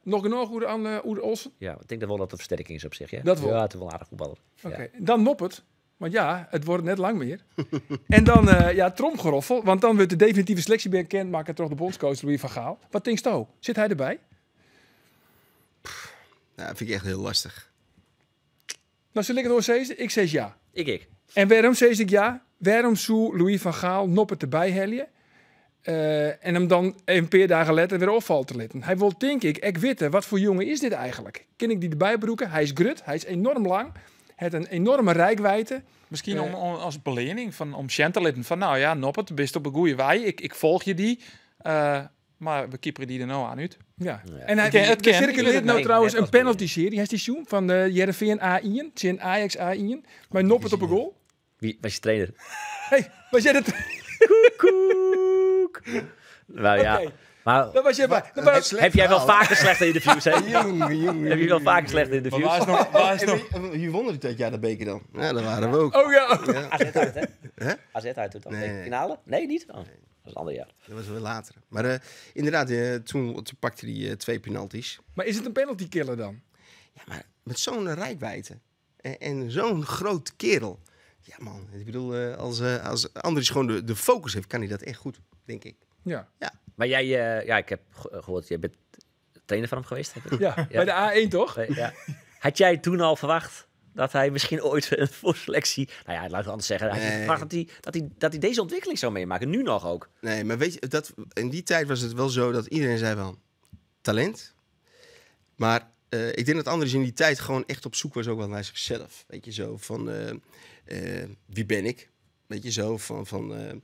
nog een oog aan Oer Olsen. Ja, ik denk dat wel dat de versterking is op zich, ja. Dat wel. Ja, het is wel aardig voetballer. Oké. Okay. Dan Noppert, want ja, het wordt net lang meer. En dan ja, tromgeroffel, want dan wordt de definitieve selectie bekend maken door de bondscoach Louis van Gaal. Wat denkt u? Zit hij erbij? Pff, nou, dat vind ik echt heel lastig. Nou, zal ik het horen? Ik zeg ja. Ik. En waarom zeg ik ja? Waarom zou Louis van Gaal Noppert erbij hellen? En hem dan een paar dagen later weer opvalt te litten. Hij wil, denk ik weten, wat voor jongen is dit eigenlijk? Ken ik die erbij broeken? Hij is grut, hij is enorm lang. Het een enorme reikwijdte. Misschien om als belening van, om Sjen te litten van, nou ja, Noppert, bist op een goede wei. Ik volg je die. Maar we keeperen die er nou aan uit. Ja. En hij het circuleert nou trouwens een penalty-serie. Hij is die zoen van de Heerenveen A1, tegen Ajax A1. Maar Noppert op een goal. Wie was je trainer? Hey, was jij de trainer? Koek! Nou ja. Okay. Maar, dat was jij bij. Heb jij wel vaker slechte interviews, hè? Jong, heb je wel vaker slechte interviews? Maar waar is nog? Wie won er dat jaar de beker dan? Ja, dat waren we ook. Oh ja. Ja. AZ uit, hè? AZ uit toen dan? Nee. Finale? Nee, niet? Oh. Dat was een ander jaar. Dat was wel later. Maar inderdaad, toen pakte hij 2 penalties. Maar is het een penalty killer dan? Ja, maar met zo'n reikwijdte en zo'n groot kerel. Ja man, ik bedoel, als Andries gewoon de focus heeft, kan hij dat echt goed, denk ik. Ja. Ja. Maar jij, ja, ik heb gehoord, jij bent trainer van hem geweest. Ja, ja, bij de A1 toch? Ja. Had jij toen al verwacht dat hij misschien ooit een voorselectie... Nou ja, laat ik anders zeggen. Had je verwacht dat hij deze ontwikkeling zou meemaken? Nu nog ook. Nee, maar weet je, dat, in die tijd was het wel zo dat iedereen zei wel... Talent. Maar ik denk dat Andries in die tijd gewoon echt op zoek was ook wel naar zichzelf. Weet je, zo van... wie ben ik? Weet je, zo van...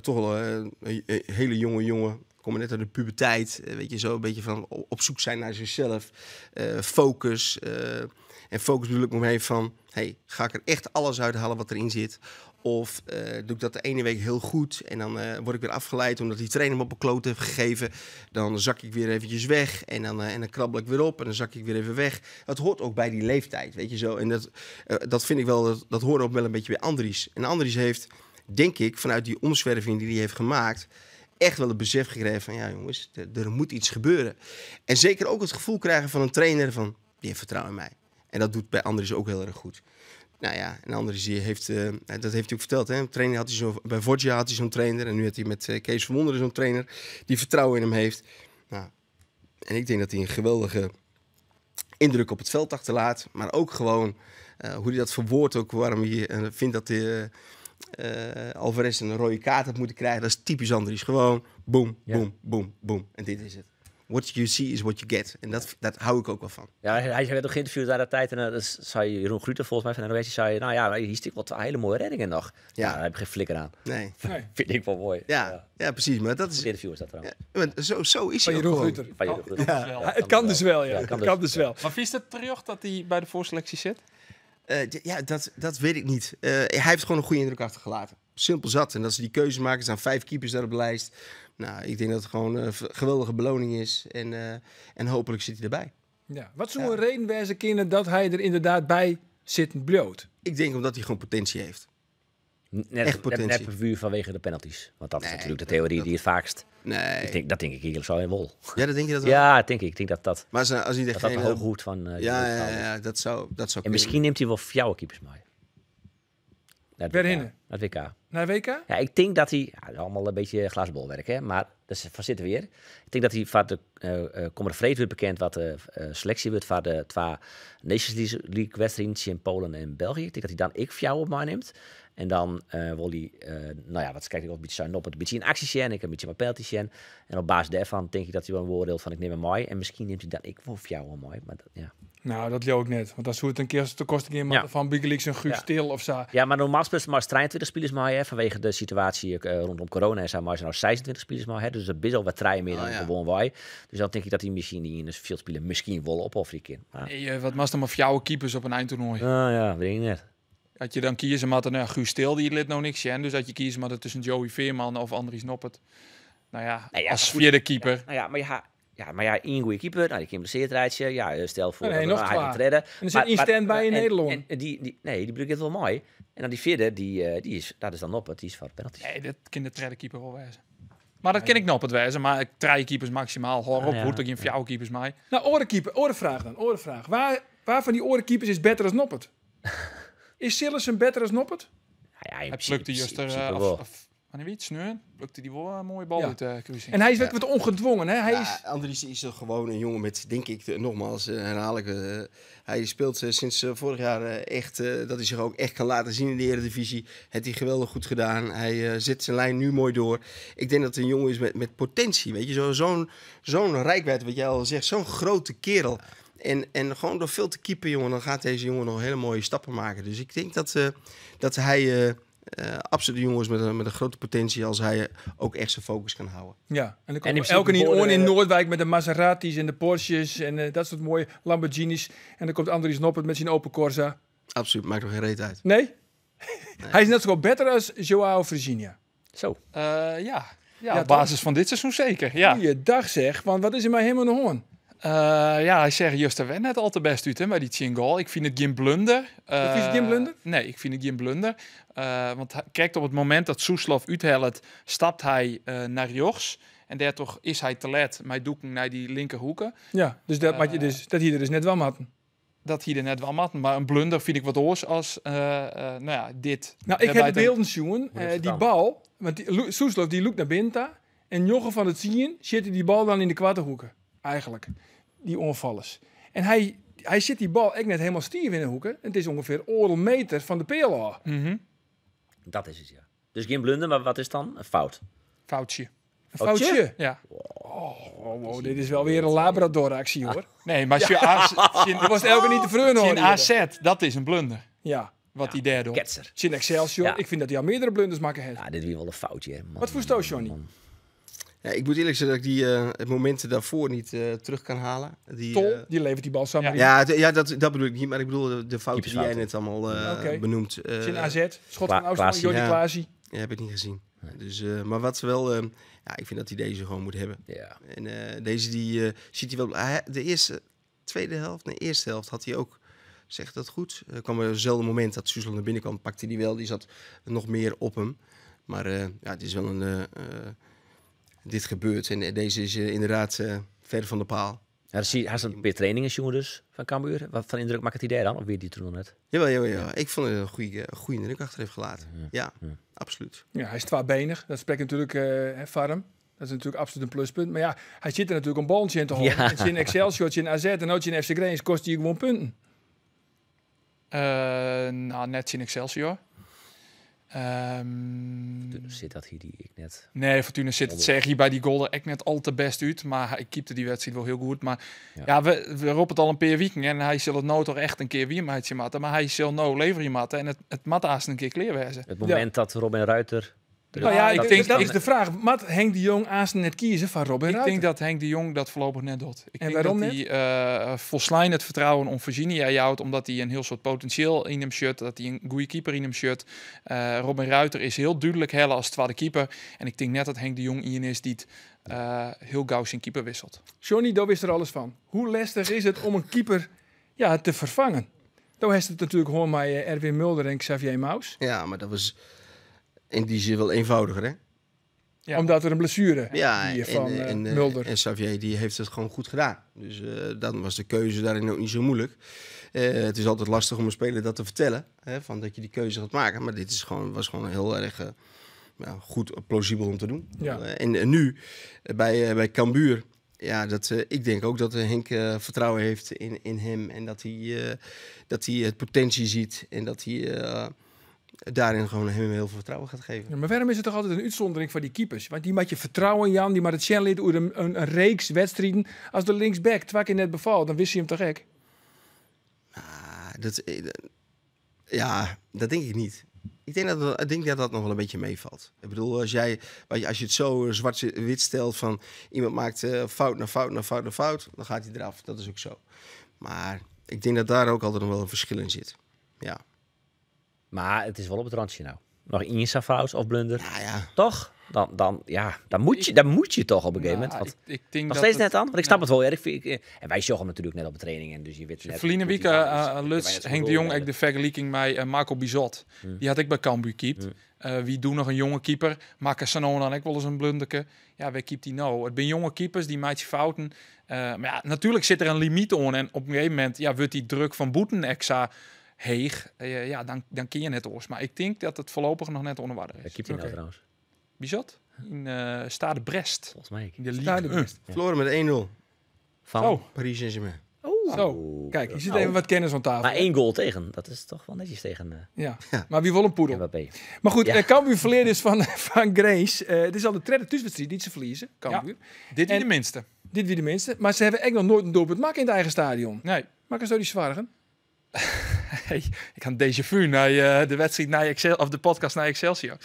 toch wel een hele jonge jongen. Komen net uit de puberteit. Weet je, zo een beetje van op zoek zijn naar zichzelf. Focus. En focus bedoel ik omheen van... Hey, ga ik er echt alles uithalen wat erin zit? Of doe ik dat de ene week heel goed... en dan word ik weer afgeleid omdat die trainer me op een kloot heeft gegeven. Dan zak ik weer eventjes weg en dan krabbel ik weer op... en dan zak ik weer even weg. Dat hoort ook bij die leeftijd, weet je zo. En dat vind ik wel, dat hoort ook wel een beetje bij Andries. En Andries heeft, denk ik, vanuit die omzwerving die hij heeft gemaakt... echt wel het besef gekregen van... ja jongens, er moet iets gebeuren. En zeker ook het gevoel krijgen van een trainer van... die heeft vertrouwen in mij. En dat doet bij Andries ook heel erg goed. Nou ja, en Andries die heeft, dat heeft hij ook verteld. Hè? Een trainer had hij zo, bij Foggia had hij zo'n trainer. En nu had hij met Kees van Wonderen zo'n trainer die vertrouwen in hem heeft. Nou, en ik denk dat hij een geweldige indruk op het veld achterlaat. Maar ook gewoon hoe hij dat verwoordt. Ook waarom hij vindt dat hij, Alvarez een rode kaart had moeten krijgen. Dat is typisch Andries. Gewoon boem, boem, boem, boem. En dit is het. What you see is what you get. En dat hou ik ook wel van. Ja, hij werd ook geïnterviewd daar de tijd. En dat zei Jeroen Gruter volgens mij van de NOS. Die zei, nou ja, hier stikt wat hele mooie reddingen nog. Ja, daar heb ik geen flikker aan. Nee. Vind ik wel mooi. Ja, ja, precies. Maar dat is... interview is dat trouwens. Ja, maar zo is hij van Jeroen Gruter. Van Jeroen Gruter. Ja. Ja, het kan dus wel, ja. Het kan dus wel. Maar vies het terug dat hij bij de voorselectie zit? Ja, dat weet ik niet. Hij heeft gewoon een goede indruk achtergelaten. Simpel zat. En dat ze die keuze maken, er staan 5 keepers daar op de lijst. Nou, ik denk dat het gewoon een geweldige beloning is. En hopelijk zit hij erbij. Ja. Wat zou een reden wijzen kunnen dat hij er inderdaad bij zit bloot? Ik denk omdat hij gewoon potentie heeft. Net, echt potentie. Net puur vanwege de penalties. Want dat is natuurlijk de theorie die het vaakst... Nee. Ik denk, dat denk ik hier zo in wol. Ja, dat denk je dat wel? Ja, denk ik. Ik denk dat dat... Maar als, als hij dat de hoge hoed van... ja, dat zou En misschien neemt hij wel jouw keepers mee. Naar het Waar WK. hinne? Naar het WK. Naar WK? Ja, ik denk dat hij, ja, allemaal een beetje glazen bolwerk, hè, maar dat is van zitten weer. Ik denk dat hij van de komende vreed wordt bekend wat de selectie wordt van de twee Nations League wedstrijden in Polen en België. Ik denk dat hij dan ik voor jou op mij neemt. En dan wil hij, nou ja, wat kijk ik ook een beetje zijn op het een beetje in actie zien, ik een beetje mijn penalty zien. En op basis daarvan denk ik dat hij wel een oordeelt van ik neem hem mooi. En misschien neemt hij dan ik voor jou wel mooi, maar dat, ja. Nou, dat leeuw ik net. Want dan zou het een keer te kosten keer Ja. van Big Leagues een Guus Ja. Til of zo. Ja, maar normaal speelt ze maar 23 spelers maar, hè, vanwege de situatie rondom corona en zo, maar ze nou 26 spelers maar, hè, dus dat is al wat treien meer dan Oh, ja. gewoon wij. Dus dan denk ik dat hij misschien die in de veel spelen misschien wel opofferen kan. Maar, Nee, wat was dan maar voor jouw keepers op een eindtoernooi? ah, ja, weet ik net. Had je dan kiezen maar nou, Guus Til, die lid nou niks in. Dus had je kiezen maar tussen Joey Veerman of Andries Noppert. Nou ja, Nee, ja, als goed. vierde keeper. Nou ja, maar ja, ja, maar ja, één goede keeper, nou, die kan blesseerd rijtje. Ja, stel voor Nee, dat nog hij twee. gaat redden. En er zit één stand-by in Nederland. En die, nee, die bedoel ik wel mooi. En dan die vierde, die is, dat is dan Noppert, die is voor penalties. Nee, dat kan de derde keeper wel wijzen. Maar dat ken ik Noppert wijzen. Maar ik drie keepers maximaal. Hoor op, Ah, ja. hoe ik in jouw keepers mij. Nou, orenkeeper, orenvraag dan, orenvraag. Waar van die orenkeepers is beter als Noppert? Is Sillissen beter als Noppert? Nou ja, in Hij principe- plukte juist er, in principe of, wel. of wanneer wie het sneun, plukte die wel een mooie bal Ja. uit de kruising. En hij is wat ongedwongen, hè? Hij Ja, is... Andries is toch gewoon een jongen met, denk ik, nogmaals, herhaal ik, hij speelt sinds vorig jaar echt, dat hij zich ook echt kan laten zien in de Eredivisie. Het hij geweldig goed gedaan. Hij zet zijn lijn nu mooi door. Ik denk dat het een jongen is met potentie, weet je. Zo'n reikwijdte, wat jij al zegt, zo'n grote kerel. En gewoon door veel te keepen, jongen, dan gaat deze jongen nog hele mooie stappen maken. Dus ik denk dat hij absoluut een jongen is met een grote potentie als hij ook echt zijn focus kan houden. Ja, en dan En komt in principe elke niet behoren- in Noordwijk met de Maseratis en de Porsches en dat soort mooie Lamborghinis. En dan komt Andries Noppert met zijn Open Corsa. Absoluut, maakt nog geen reet uit. Nee? Hij is net zo beter als Joao Virginia. Zo. Ja. Ja, Ja, op toch? basis van dit seizoen zeker. Ja. Goeiedag zeg, want wat is er maar helemaal de hoorn? Ja, hij zegt juist er net al te best uit hè, bij die Chingal. Ik vind het geen blunder. Vind je het geen blunder? Nee, ik vind het geen blunder. Want hij, kijkt op het moment dat Soeslof uithelpt, stapt hij naar rechts. En daar toch is hij te let, maar doeken naar die linkerhoeken. Ja, dus dat, maar je dus, dat hier er dus net wel matten. Dat hier er net wel matten. Maar een blunder vind ik wat oors als nou ja, dit. Nou, ik heb Waarbij de beelden zien, Hoe is het die dan? bal, want die, Soeslof die loopt naar binnen en Jochem van het Zien zit die bal dan in de kwarte hoeken, eigenlijk, die onvallers. En hij zit die bal echt net helemaal stief in de hoeken. Het is ongeveer oorlog meter van de peel af. Mhm. Dat is het, ja. Dus geen blunder, maar wat is dan? Een fout. Foutje. Een foutje. Ja. Oh, dit is wel weer een Labrador-actie, hoor. Nee, maar ja. Dat was elke niet te vreunen, hoor. in AZ, dat is een blunder. Ja. Wat hij daar doet. Ketser. Chin Excelsior. Ja. Ik vind dat hij al meerdere blunders maken heeft. Ja, dit is wel een foutje. Hè. Man, Wat voor stoot, Johnny? man. Ja, ik moet eerlijk zeggen dat ik die het momenten daarvoor niet terug kan halen. Die, Tol, die levert die bal samen. Ja, ja, dat bedoel ik niet, maar ik bedoel de fouten die jij Keepersfouten. net allemaal Oké. benoemt. Chin AZ, schot van afstand, Klaasie. Jordi Ja. Klaasie. Ja, heb ik niet gezien. Dus, maar wat wel, ja, ik vind dat hij deze gewoon moet hebben. Ja. En deze die ziet hij wel. De eerste, tweede helft, nee, eerste helft had hij ook. Zeg dat goed? Er kwam er eenzelfde moment dat Soeslof naar binnen kwam, pakte hij wel. Die zat nog meer op hem. Maar ja, het is wel een. Dit gebeurt en deze is inderdaad ver van de paal. Ja, dat zie je, hij is een paar trainingen, jongen, dus, van Cambuur. Wat voor indruk maakt het idee dan? Of weer die toen nog net? Jawel, jawel, jawel. Ik vond het een goede indruk achter heeft gelaten. Ja, absoluut. Ja, hij is tweebenig. Dat spreekt natuurlijk Farm. Dat is natuurlijk absoluut een pluspunt. Maar ja, hij zit er natuurlijk een balletje in te houden. Ja. En in Excelsior, in AZ en ook in FC Grens kost hij gewoon punten. Nou, net in Excelsior. Zit dat hier die ik net? Nee, Fortuna zit het zeg hier bij die goal er echt net al te best uit. Maar hij keepte die wedstrijd wel heel goed. Maar ja, we roepen het al een paar weken. En hij zal het nou toch echt een keer weer maatje matten. Maar hij zal nou leveren matten. En het mat haast een keer kleerwezen. Het moment dat Robin Ruiter... Nou ja, ik ik denk- dat is de vraag. Mat Henk de Jong aan net kiezen van Robin Ik Ruiter? denk dat Henk de Jong dat voorlopig net doet. Ik En denk waarom dat hij volslijn het vertrouwen om Virginia jouwt, omdat hij een heel soort potentieel in hem shut, dat hij een goede keeper in hem shut. Robin Ruiter is heel duidelijk helle als tweede keeper. En ik denk net dat Henk de Jong iemand is die het, heel gauw zijn keeper wisselt. Johnny, daar wist er alles van. Hoe lastig is het om een keeper te vervangen? Daar heeft het natuurlijk gewoon met Erwin Mulder en Xavier Mous. Ja, maar dat was in die zin wel eenvoudiger, hè? Ja. Omdat er in blessuere Ja, wie van en Mulder. En Xavier die heeft het gewoon goed gedaan. Dus dan was de keuze daarin ook niet zo moeilijk. Het is altijd lastig om een speler dat te vertellen. Hè, van dat je die keuze gaat maken. Maar dit was gewoon heel erg goed, plausibel om te doen. Ja. En nu, bij Cambuur... Ja, ik denk ook dat Henk vertrouwen heeft in hem. En dat hij het potentie ziet. En dat hij daarin gewoon hem heel veel vertrouwen gaat geven. Ja, maar waarom is het toch altijd een uitzondering voor die keepers? Want die moet je vertrouwen, Jan. Die moet het channelen over een reeks wedstrijden. Als de linksback 2 keer net bevalt, dan wist hij hem toch gek? Ah, dat denk ik niet. Ik denk dat dat nog wel een beetje meevalt. Ik bedoel, als je het zo zwart-wit stelt van iemand maakt fout na fout na fout na fout, dan gaat hij eraf. Dat is ook zo. Maar ik denk dat daar ook altijd nog wel een verschil in zit. Ja. Maar het is wel op het randje nou. Nog één fout of blunder. Ja, ja. Toch? Dan moet je toch op een gegeven moment. Want Ik denk nog dat steeds het net dan? Want ik snap Nee. het wel. Ja, en wij sjoggen hem natuurlijk net op de training. En dus je weet net Verliezen hoe week, die van is. Ik Lutz, weet net Henk hoe de Jong, bedoel, ik de vergelijking met Marco Bizot. Die had ik bij Cambuur keept. Wie doet nog een jonge keeper? Makke Sanon dan ik wel eens een blunderke. Ja, wie keept die nou? Het zijn jonge keepers, die maakt fouten. Maar ja, natuurlijk zit er een limiet aan. En op een gegeven moment, ja, wordt die druk van boeten extra heeg. Ja, dan kun je net oors. Maar ik denk dat het voorlopig nog net onder water is. Waar keept hij nou Oké. trouwens? Bizot? In Stade Brest. Volgens mij. In de Ligue Stade 1. Brest. Ja. Verloren met 1-0. Van? Oh. Paris Saint-Germain. Oh. Zo, kijk, hier zit Nou. even wat kennis aan tafel. Maar 1 goal tegen, dat is toch wel netjes tegen Ja. Ja. Maar wie wil een poedel? Mbappé. Maar goed, Ja. Cambuur verleert dus van Grace. Het is al de derde thuiswedstrijd die ze verliezen, Cambuur. Ja, dit wie En de minste. Dit wie de minste. Maar ze hebben echt nog nooit een doelpunt maken in het eigen stadion. Nee. Maar kan zo die zwargen? Hey, ik had een déjà vu naar de wedstrijd naar Excel, of de podcast naar Excelsior.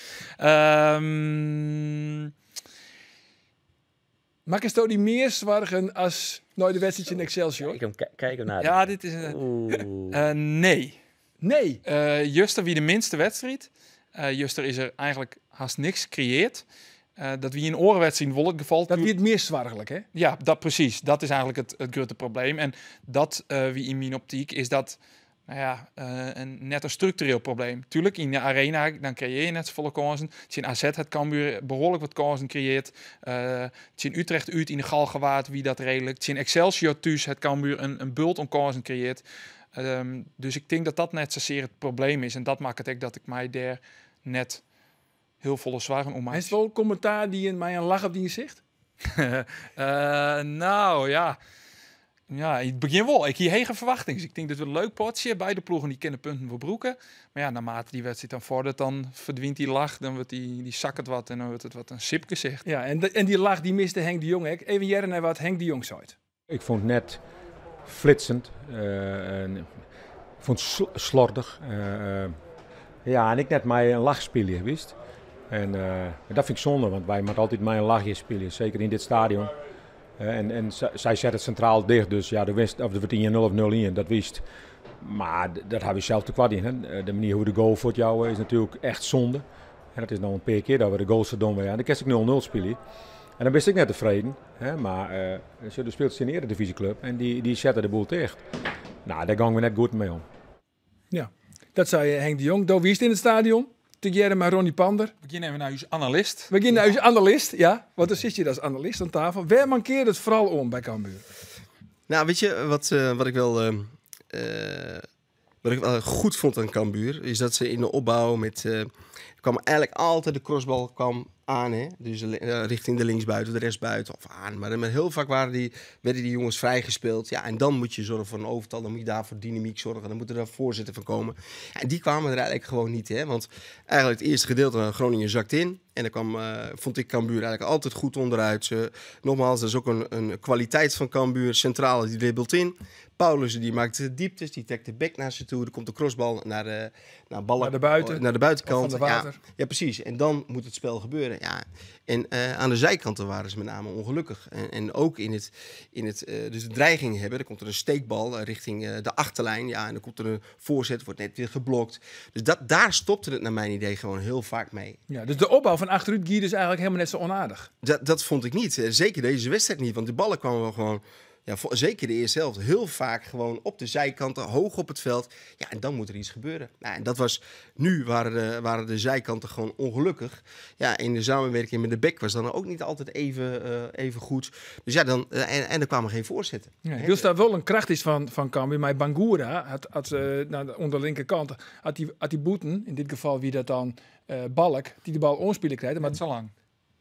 Maar kan zo die meer zwargen als nooit de wedstrijd in Excelsior? Kijk hem, kijk hem naar. Ja, dit is een, Oeh. nee. Nee. Juster wie de minste wedstrijd. Juster is er eigenlijk haast niks creëert. Dat wie in orenwedstrijd wol het geval. Dat wie het meer zwargelijk, hè? Ja, dat precies. Dat is eigenlijk het grote probleem. En dat wie in mijn optiek is dat, nou ja, een net een structureel probleem. Tuurlijk, in de arena, dan creëer je net zoveel kansen. In AZ het Cambuur behoorlijk wat kansen creëert. In Utrecht uit in de Galgenwaard, wie dat redelijk. In Excelsior thuis het Cambuur een bult om kansen creëert. Dus ik denk dat dat net zozeer het probleem is. En dat maakt het ook dat ik mij daar net heel volle zwaren om maak. Is het wel een commentaar die in mij een lach op die gezicht? Nou ja. Ja, in het begin wel. Ik hier hege verwachtingen. Ik denk dat we een leuk potje. Beide ploegen die kennen punten voor broeken. Maar ja, naarmate die wedstrijd dan vordert, dan verdwijnt die lach. Dan wordt die zak het wat en dan wordt het wat een sipgezicht. Ja, en die lach die miste Henk de Jong. Hè. Even jaren naar wat Henk de Jong zei. Ik vond het net flitsend. En ik vond het slordig. Ja, en ik net mij een lach spelen, wist. En dat vind ik zonde, want wij moeten altijd mij een lachje spelen. Zeker in dit stadion. En zij zet het centraal dicht, dus ja, de winst, of de wordt 1-0 of 0-1, dat wist. Maar dat hebben we zelf te kwad in. Hè. De manier hoe de goal voor jou is natuurlijk echt zonde. En dat is nou een paar keer dat we de goals zo dom waren. Dan kan ik 0-0 spelen. En dan ben ik net tevreden. Hè. Maar ze speelt ze in de Eredivisieclub en die zetten de boel dicht. Nou, daar gaan we net goed mee om. Ja, dat zei Henk de Jong. Do, wie is het in het stadion? Te maar Ronnie Pander. We beginnen even naar uw analist. We beginnen naar uw analist, ja. Want dan zit je als analist aan tafel. Waar mankeert het vooral om bij Cambuur? Nou, weet je, wat wat ik wel wat ik wel goed vond aan Cambuur, is dat ze in de opbouw met kwam eigenlijk altijd de crossbal kwam aan, hè? Dus richting de linksbuiten, de rechtsbuiten of aan. Maar heel vaak werden die jongens vrijgespeeld. Ja, en dan moet je zorgen voor een overtal, dan moet je daar voor dynamiek zorgen, dan moet er daar voorzitter van komen. Ja, en die kwamen er eigenlijk gewoon niet, hè? Want eigenlijk het eerste gedeelte, Groningen zakt in. En dan kwam, vond ik Cambuur eigenlijk altijd goed onderuit. Nogmaals, dat is ook een kwaliteit van Cambuur. Centrale, die dribbelt in. Paulussen, die maakt de dieptes, die trekt de bek naar ze toe. Er komt de crossbal naar de, naar ballen, Naar de buiten. Naar de buitenkant. Of van de water. Ja, ja, precies. En dan moet het spel gebeuren. Ja. En aan de zijkanten waren ze met name ongelukkig. En ook in het dus de dreiging hebben. Dan komt er een steekbal richting de achterlijn. Ja, en dan komt er een voorzet, wordt net weer geblokt. Dus daar stopte het naar mijn idee gewoon heel vaak mee. Ja, dus de opbouw van achteruit Guy is eigenlijk helemaal net zo onaardig. Dat vond ik niet. Zeker deze wedstrijd niet, want de ballen kwamen wel gewoon Ja, zeker de eerste helft. Heel vaak gewoon op de zijkanten, hoog op het veld. Ja, en dan moet er iets gebeuren. Nou, en dat was... Nu waren de zijkanten gewoon ongelukkig. Ja, en de samenwerking met de bek was dan ook niet altijd even goed. Dus ja, dan, en er kwamen geen voorzetten. Ja, dus daar wel een kracht is van Cambuur. Maar Bangura had nou, onder de linkerkant had die boeten, in dit geval wie dat dan Balk, die de bal onspelen krijgt. Maar net zo lang.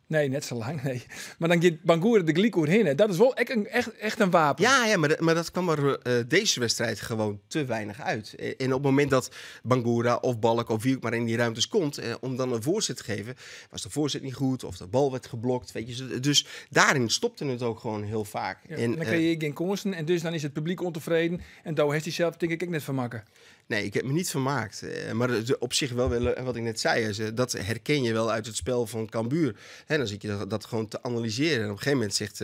Nee, net zo lang, nee. Maar dan gaat Bangura de gelijk heen. Dat is wel echt een wapen. Ja, maar dat kwam er deze wedstrijd gewoon te weinig uit. En op het moment dat Bangura of Balk of wie ook maar in die ruimtes komt, om dan een voorzet te geven, was de voorzet niet goed of de bal werd geblokt. Weet je. Dus daarin stopte het ook gewoon heel vaak. Ja, en dan creëer je geen kansen en dus dan is het publiek ontevreden. En daar heeft hij zelf denk ik ook net van maken. Nee, ik heb me niet vermaakt. Maar op zich wel, wat ik net zei, dat herken je wel uit het spel van Cambuur. Hè, dan zit je dat gewoon te analyseren. En op een gegeven moment zegt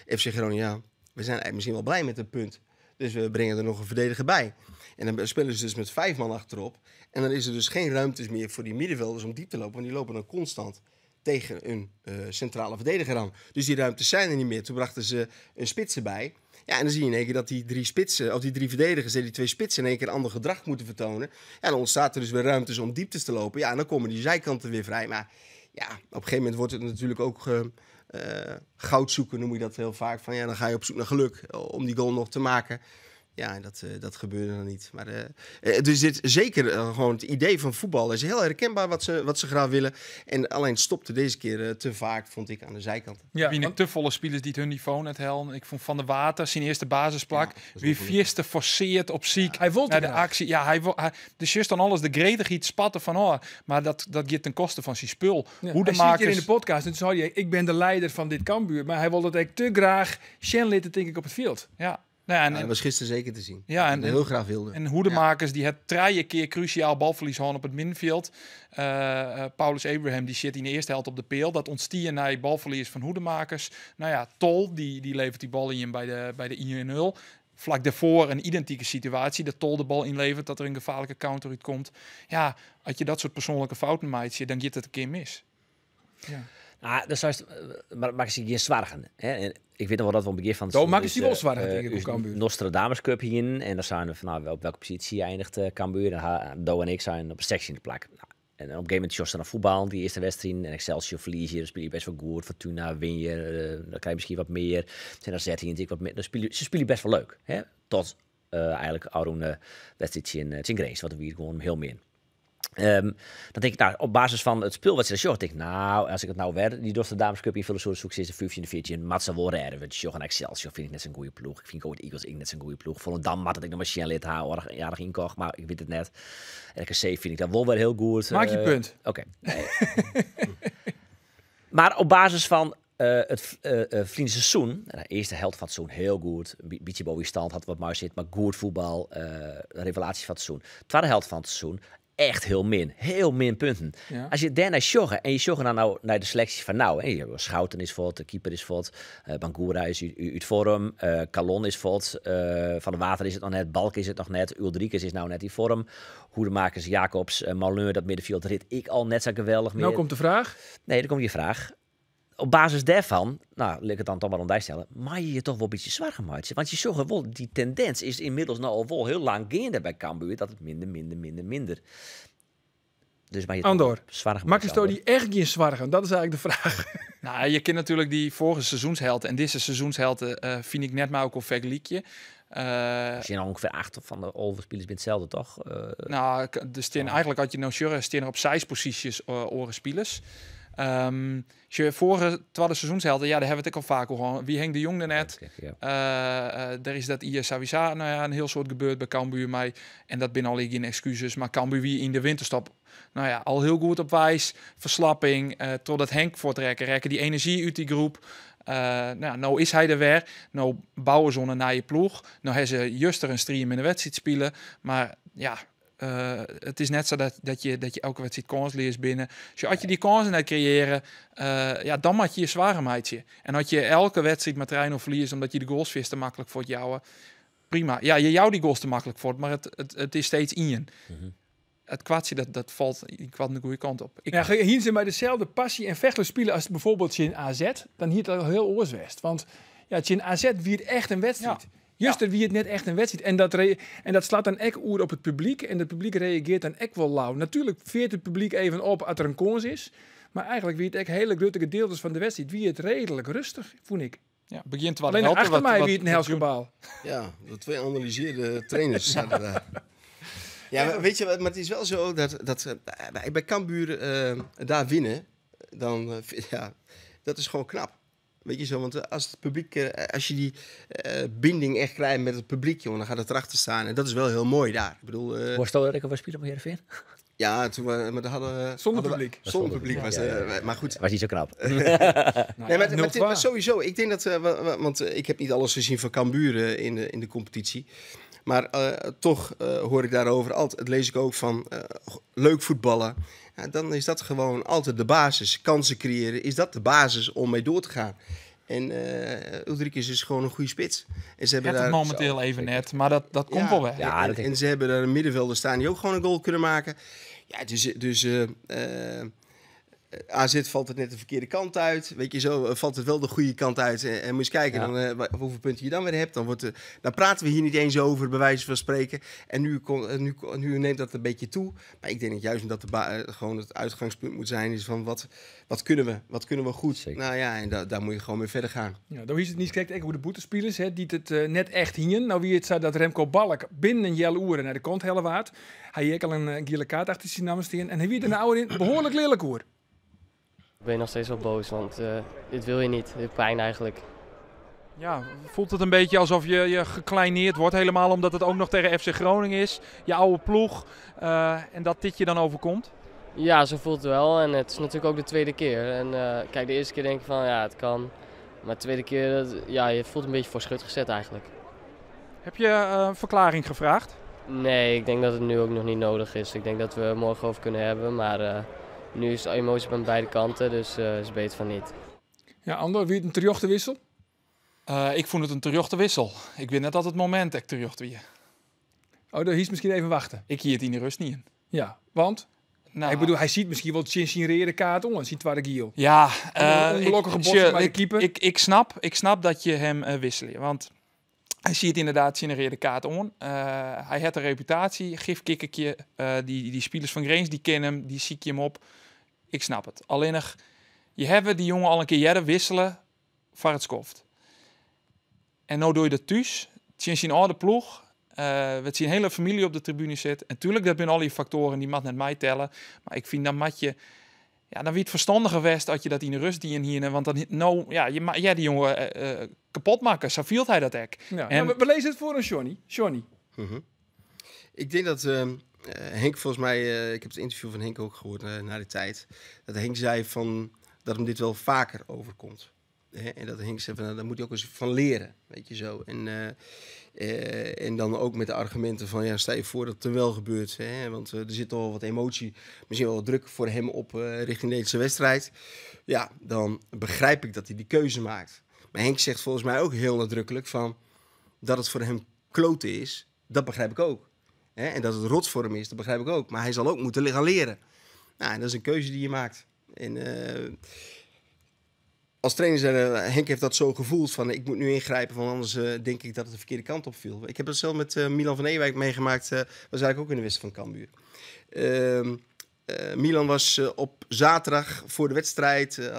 FC Groningen, ja, we zijn eigenlijk misschien wel blij met het punt. Dus we brengen er nog een verdediger bij. En dan spelen ze dus met 5 man achterop. En dan is er dus geen ruimtes meer voor die middenvelders om diep te lopen. Want die lopen dan constant tegen een centrale verdediger aan. Dus die ruimtes zijn er niet meer. Toen brachten ze een spits erbij. Ja, en dan zie je in één keer dat die 3 spitsen, of die 3 verdedigers en die 2 spitsen in één keer een ander gedrag moeten vertonen. Ja, dan ontstaat er dus weer ruimtes om dieptes te lopen. Ja, en dan komen die zijkanten weer vrij. Maar ja, op een gegeven moment wordt het natuurlijk ook goud zoeken, noem je dat heel vaak. Van ja, dan ga je op zoek naar geluk om die goal nog te maken. Ja, en dat gebeurde dan niet. Maar, dus dit zeker gewoon het idee van voetbal is heel herkenbaar wat ze graag willen. En alleen stopte deze keer te vaak, vond ik, aan de zijkant. Ja, wie te volle spelers die het hun niveau net helpen. Ik vond Van der Water zijn eerste basisplak. Ja, wie vierste forceert op ziek. Ja, hij wil naar de actie. Ja, hij dus juist dan alles de gretigheid spatten van oh, maar dat gaat ten koste van zijn spul. Ja, hoe de hij makers... zit hier in de podcast en toen zei hij, ik ben de leider van dit Cambuur. Maar hij wilde het eigenlijk te graag Shen litten, denk ik, op het veld. Ja. Nou ja, en dat was gisteren zeker te zien. Ja, en heel graag wilde. En hoedemakers die het drie keer cruciaal balverlies hadden op het middenveld. Paulus Abraham die zit in de eerste helft op de peel. Dat ontstier naar balverlies van hoedemakers. Nou ja, Tol die levert die bal in bij de 1-0. Vlak daarvoor een identieke situatie. Dat Tol de bal inlevert, dat er een gevaarlijke counter uitkomt. Ja, als je dat soort persoonlijke fouten maakt, dan gaat het een keer mis. Ja. Ah, dus maar maak je geen zwargen. Hè? En ik weet nog wel dat we op het begin van het seizoen... maak je wel zwaar tegen Cambuur. Nostradamus Cup hierin. En dan zijn we van, nou, op welke positie eindigt Cambuur. En Do en ik zijn op de 16e plek. Nou, en op een gegeven moment Jos naar voetbal, die eerste wedstrijd. En Excelsior verlies je, dan speel je best wel goed. Fortuna win je, dan krijg je misschien wat meer. En dan zet hij natuurlijk wat meer. Dan ze spelen best wel leuk. Hè? Tot eigenlijk Arun wedstrijd in Grace, wat we hier gewoon heel min. Dan denk ik, nou, op basis van het spul wat ze daar denk ik, nou, als ik het nou werd, die Nostradamus Cup invullen, soort succes, de 15e, 14e, Matza wel redden. Want Sjog en Excelsior vind ik net zo'n goede ploeg. Ik vind Go Eagles ik net zo'n goede ploeg. Volendam had ik nog maar Sjenlit haar jarig inkocht, maar ik weet het net. RKC vind ik dat wel weer heel goed. Maak je punt. Oké. Nee. Maar op basis van het vrienden seizoen, de eerste helft van het seizoen heel goed. Een beetje boven stand had wat maar zit, maar goed voetbal, revelatie van het seizoen. Tweede helft van het seizoen echt heel min. Heel min punten. Ja. Als je daarna sjoggen en je sjoggen dan nou naar de selectie van nou, hè, Schouten is voort, de keeper is voort, Bangura is uit vorm, Calon is voort, Van der Water is het nog net, Balk is het nog net, Uldrikis is nou net in vorm, Hoedemakers, Jacobs, Malheur, dat middenveld rit ik al net zo geweldig meer. Nou komt de vraag. Nee, dan komt je vraag. Op basis daarvan, nou, laat ik het dan toch maar om stellen, maar je je toch wel een beetje zwaar gemaakt. Want je zag wel, die tendens is inmiddels nou al wel heel lang gaande bij Cambuur, dat het minder, minder, minder, minder. Dus maar je Andor, zwaar maakt je die echt geen zwaar? Dat is eigenlijk de vraag. Nou, je kent natuurlijk die vorige seizoenshelden en deze seizoenshelden vind ik net maar ook al vergelijkje. Als je nou ongeveer 8 van de overspelers bent hetzelfde, toch? Nou, de steen, eigenlijk had je nou Sjurre steen op 6 posities oren spelers. Je vorige tweede seizoenshelden, ja, daar hebben we het ook al vaak over. Wie Henk de Jong daarnet? Ja. Er is dat Ia Savisa, nou ja, een heel soort gebeurd bij Cambuur mij. En dat binnen al geen excuses, maar Cambuur wie in de winterstop, nou ja, al heel goed op wijs, verslapping, totdat Henk voortrekken, rekken die energie uit die groep. Nou, nou is hij er weer. Nou bouwen ze een naar je ploeg. Nou hebben ze juist er een stream in de wedstrijd spelen, maar ja. Het is net zo dat je elke wedstrijd kans leert binnen. Dus als je die kansen net creëren, ja, dan maak je je zware meidje. En had je elke wedstrijd met trein of verlies, omdat je de goals vist te makkelijk voor het jouwen. Prima. Ja, je jou die goals te makkelijk voor, maar het is steeds in je. Mm-hmm. Het kwartje, dat valt kwad de goede kant op. Ja, hier zijn bij dezelfde passie en vechten spelen als bijvoorbeeld in AZ, dan hier het al heel oorswest. Want Ja, tsjin AZ wie it echt in wedstriid. Juster wie it net echt in wedstriid. En dat slacht dan ek oer op it publyk. En it publyk reagearret dan ek wol lau. Natuerlik feart it publyk even op as der in kâns is. Mar eigentlik wie it ek hiele grutte gedielte fan de wedstriid wie it reedlik rêstich, fûn ik. Ja, begjin twadde Allinnich helte achter my wat wie it in helsk kabaal. Ja, de twee analyseerde trainers zaten daar. Ja, maar weet je wat, maar het is wel zo dat bij Cambuur daar winnen, dan ja, dat is gewoon knap. Weet je zo, want als het publiek, als je die binding echt krijgt met het publiek, jongen, dan gaat het erachter staan. En dat is wel heel mooi daar. Ik bedoel, Was dat ook al spelen op Heerenveen? Ja, toen we, maar daar hadden we, Zonder hadden we publiek. Zonder publiek was, Ja, ja, ja. maar goed. Was niet zo knap. Nee, Nou maar nul twee. maar sowieso, ik denk dat, want ik heb niet alles gezien van Cambuur in de competitie. Maar toch hoor ik daarover altijd, het lees ik ook van leuk voetballen. Ja, dan is dat gewoon altijd de basis. Kansen creëren, is dat de basis om mee door te gaan. En Uldrikis is gewoon een goede spits. En ze hebben Het daar momenteel even net, maar dat komt Ja. wel weg. Ja, dat En ze hebben daar een middenvelder staan die ook gewoon een goal kunnen maken. Ja, dus AZ valt het net de verkeerde kant uit. Weet je, zo valt het wel de goede kant uit. En moet je eens kijken dan hoeveel punten je dan weer hebt. Dan praten we hier niet eens over, bij wijze van spreken. En nu neemt dat een beetje toe. Maar ik denk dat juist omdat de gewoon het uitgangspunt moet zijn, is van wat kunnen we? Wat kunnen we goed? Nou ja, en daar moet je gewoon mee verder gaan. Ja, dan is het niet gek, ik hoe de boetespelers, hè, die het net echt hingen. Nou, wie het zei dat Remco Balk binnen een jelle oeren naar de kant helle waard. Hij heeft al een gele kaart achter zijn naam staan. En hij wie er nou in behoorlijk lelijk hoor. Ik ben nog steeds wel boos, want dit wil je niet. Dit pijn eigenlijk. Ja, voelt het een beetje alsof je gekleineerd wordt. Helemaal omdat het ook nog tegen FC Groningen is. Je oude ploeg. En dat dit je dan overkomt? Ja, zo voelt het wel. En het is natuurlijk ook de tweede keer. En de eerste keer denk ik van ja, het kan. Maar de tweede keer, je voelt een beetje voor schut gezet eigenlijk. Heb je een verklaring gevraagd? Nee, ik denk dat het nu ook nog niet nodig is. Ik denk dat we het morgen over kunnen hebben, maar nu is de emotie aan beide kanten, dus is beter van niet. Ja, Andor, wie het een terjochte wissel? Ik vond het een terjochte wissel. Ik weet net dat het moment dat ik terjocht wie. Oh, daar is misschien even wachten. Ik hier het in de rust niet in. Ja, want? Nou, ik bedoel, hij ziet misschien wel Chin kaart om, ziet waar de Giel. Ja, Een ongelukkige botsing bij de keeper. Ik snap dat je hem wisselt, want hij ziet inderdaad Chin kaart om. Hij heeft een reputatie, gifkikkertje. Die spelers van Grains, die kennen hem, die ziek je hem op. Ik snap het. Alleen nog, je hebt die jongen al een keer jaren wisselen voor het skoft. En nou doe je dat thuis. Sinds zijn oude ploeg. We zien hele familie op de tribune zit. En tuurlijk, dat zijn al die factoren die mat net mij tellen. Maar ik vind dan mat je... Ja, dan wie het verstandige west dat je dat in de rust die en hier. Want dan, nou, ja, je ma-, ja, die jongen kapot maken. Zo viel hij dat ek. Ja, En nou, we lezen het voor een Johnny. Johnny. Ik denk dat Henk volgens mij, ik heb het interview van Henk ook gehoord na die tijd, dat Henk zei van, dat hem dit wel vaker overkomt. Hè? En dat Henk zei van, nou, daar moet hij ook eens van leren, weet je zo. En dan ook met de argumenten van, ja, stel je voor dat het er wel gebeurt. Hè? Want er zit al wat emotie, misschien wel wat druk voor hem op richting deze wedstrijd. Ja, dan begrijp ik dat hij die keuze maakt. Maar Henk zegt volgens mij ook heel nadrukkelijk van, dat het voor hem kloten is, dat begrijp ik ook. Hè? En dat het rot voor hem is, dat begrijp ik ook. Maar hij zal ook moeten gaan leren. Nou, en dat is een keuze die je maakt. En als trainer zei Henk heeft dat zo gevoeld van, ik moet nu ingrijpen, want anders denk ik dat het de verkeerde kant op viel. Ik heb dat zelf met Milan van Ewijk meegemaakt, was eigenlijk ook in de wedstrijd van Cambuur. Milan was op zaterdag voor de wedstrijd,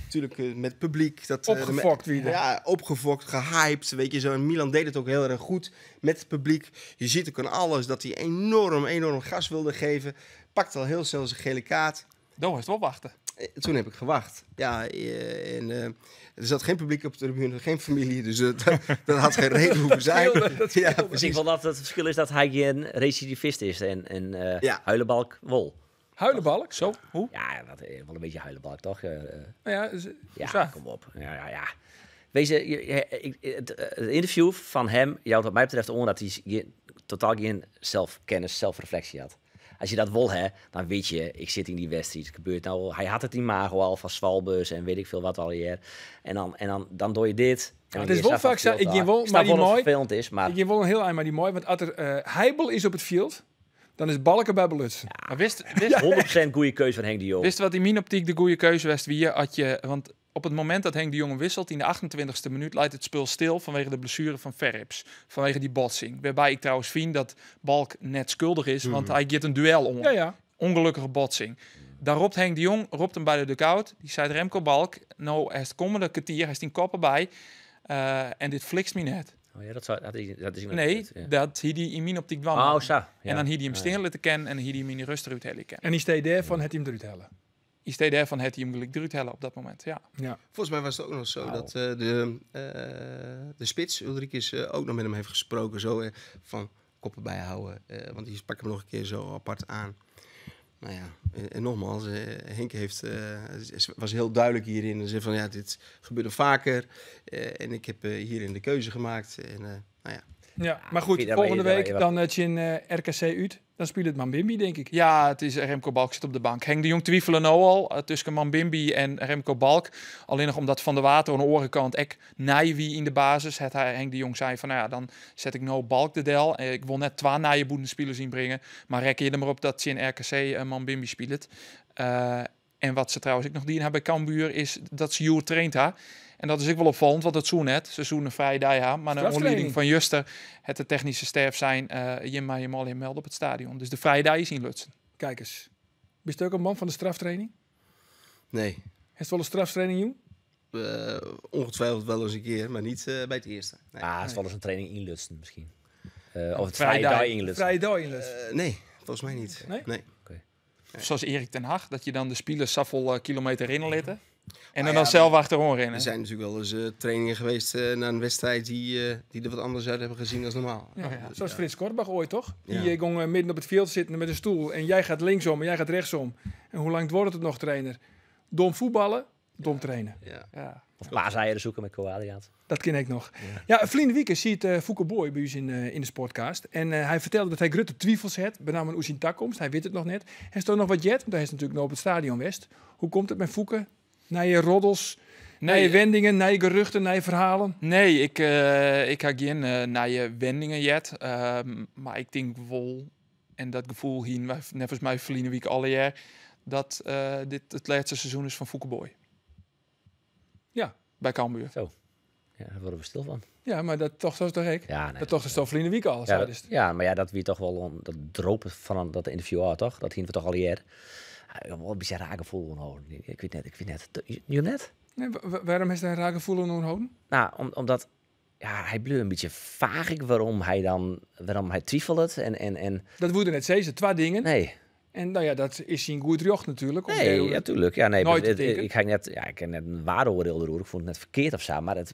natuurlijk met publiek. Dat Opgefokt weer. Ja, opgefokt, gehyped, weet je zo. En Milan deed het ook heel erg goed met het publiek. Je ziet ook aan alles dat hij enorm, enorm gas wilde geven. Pakte al heel snel zijn gele kaart. Dan was het wel wachten. Toen heb ik gewacht. Ja, en er zat geen publiek op de tribune, geen familie, dus dat had geen reden hoeven zijn. Dat Ja, scheelde. precies. Ik wil dat het verschil is dat hij geen recidivist is en huilenbalk wol. Huilenbalk? Zo, hoe? Ja, dat wel een beetje huilenbalk, toch? Nou ja, dus, Ja, Zo. kom op. Ja, ja, ja. Wees, je, je, ik, het, het interview van hem, jou wat mij betreft, omdat hij totaal geen zelfkennis, zelfreflectie had. Als je dat wil, hè, dan weet je, ik zit in die wedstrijd, het gebeurt nou. Hij had het imago al van Swalbus en weet ik veel wat al hier. En dan doe je dit. En dan het is ga je wel zelf vaak zo, af ik het ging wel, Ik snap maar die wel dat het mooi. vervelend is, maar Ik ging wel een heel eind, maar die mooi. Want als er Heibel is op het veld, dan is Balken bij Belutsen. Ja. Maar wist 100% goede keuze van Henk de Jong. Wist wat in mijn optiek de goede keuze was? Wie had je, want Op het moment dat Henk de Jong wisselt in de 28e minuut leidt het spul stil vanwege de blessure van Verrips. Vanwege die botsing. Waarbij ik trouwens vind dat Balk net schuldig is, want hij gaat een duel om. Ja. Ongelukkige botsing. Daar roept Henk de Jong, roept hem bij de dugout. Die zei Remco Balk, nou, hij is het komende kwartier, hij is die koppen bij. En dit flikt me net. Oh ja, dat, zou, dat, is, dat is iemand Nee, ja. dat hier die in mijn optiek dwam. Oh, zo. Ja. En dan hier die hem Ja. stil laten kennen en hier die hem in de rust eruit halen kennen. En die steed daarvan het hem eruit halen. In steed daarvan het hij hem gelijk eruit halen op dat moment, ja. Ja. Volgens mij was het ook nog zo Wauw. dat de spits, Ulrikis, ook nog met hem heeft gesproken. Zo, van koppen bijhouden, want die pakt hem nog een keer zo apart aan. Nou ja, en nogmaals, Henk was heel duidelijk hierin. Hij zei van, ja, dit gebeurde vaker. En ik heb hierin de keuze gemaakt. En, nou ja. Ja, maar goed, vind dat volgende wij- week wij- dan het in RKC uit. Dan speelt het Mambimbi, denk ik. Ja, het is Remco Balk zit op de bank. Henk de Jong twijfelen nou al tussen Mambimbi en Remco Balk. Alleen nog omdat Van der Water aan de orenkant ek wie in de basis. Het hij, Henk de Jong zei van, nou ja, dan zet ik nou Balk de del. Ik wil net 2 Nijeboenden spelers inbrengen. Maar rek je er maar op dat ze in RKC Mambimbi speelt. En wat ze trouwens ook nog dien hebben bij Cambuur is dat ze Joer traint haar. En dat is ook wel opvallend, want dat zoen het. Ze zoenen vrije dag, ja. Maar naar aanleiding van Juster het de technische staf zijn Jim maar je al in melden op het stadion. Dus de vrije dag is in Lutsen. Kijk eens. Ben je ook een man van de straftraining? Nee. Heeft wel een straftraining, jong? Ongetwijfeld wel eens een keer, maar niet bij het eerste. Nee. Ah, het is wel eens een training in Lutsen misschien. Of het Vrije vrije dag. dag in Lutsen. Vrije dag in Lutsen. Nee, volgens mij niet. Nee? Nee. Oké. Zoals Erik ten Hag, dat je dan de spelers zoveel kilometer in litten. En Ah, dan ja, zelf achterom rennen. Er zijn natuurlijk wel eens trainingen geweest na een wedstrijd die er wat anders uit hebben gezien dan normaal. Ja, Oh, ja. Zoals Frits Korbach ooit, toch? Ja. Die ging midden op het veld zitten met een stoel. En jij gaat linksom en jij gaat rechtsom. En hoe lang wordt het nog, trainer? Dom voetballen, dom trainen. Ja. Ja. Of paaseieren zoeken met Co Adriaans. Dat ken ik nog. Ja, Vlien Wieke ziet Fouke Boy bij ons in de sportcast. En hij vertelde dat hij grote twijfels had, met name hoe zijn toekomst. Hij weet het nog net. Hij is toch nog wat jet, want hij is natuurlijk nog op het stadion West. Hoe komt het met Fouke? Naar je roddels, naar je wendingen, naar je geruchten, naar je verhalen? Nee, ik heb geen naar je wendingen jet. Maar ik denk wel, en dat gevoel hier, wij, net als mij verliezen week alle jaar, dat dit het laatste seizoen is van Fouke Boy. Ja. Bij Cambuur. Zo. Ja, daar worden we stil van. Ja, maar dat toch zo toch ik? Ja, nee, dat toch is toch verliezen week al. Ja, zo dat, is het. ja, maar ja, dat wie toch wel on, dat dropen van dat interview al, toch? Dat hier we toch al hier. Ja, ik heb wel een beetje raar gevoel onthouden. Ik weet net, ik weet net. Je net? Nee, waarom is hij een raar gevoel onthouden? Nou, omdat ja, hij bleef een beetje vaag ik waarom hij dan, waarom hij twijfelt en Dat woede net steeds, twee dingen. Nee. En nou ja, dat is zijn goed recht natuurlijk. Om Nee, ja, tuurlijk. Ja, nee, nooit maar te denken. ik ga net, ja, ik heb net een waardeoordeel erover. Ik vond het net verkeerd of zo, maar er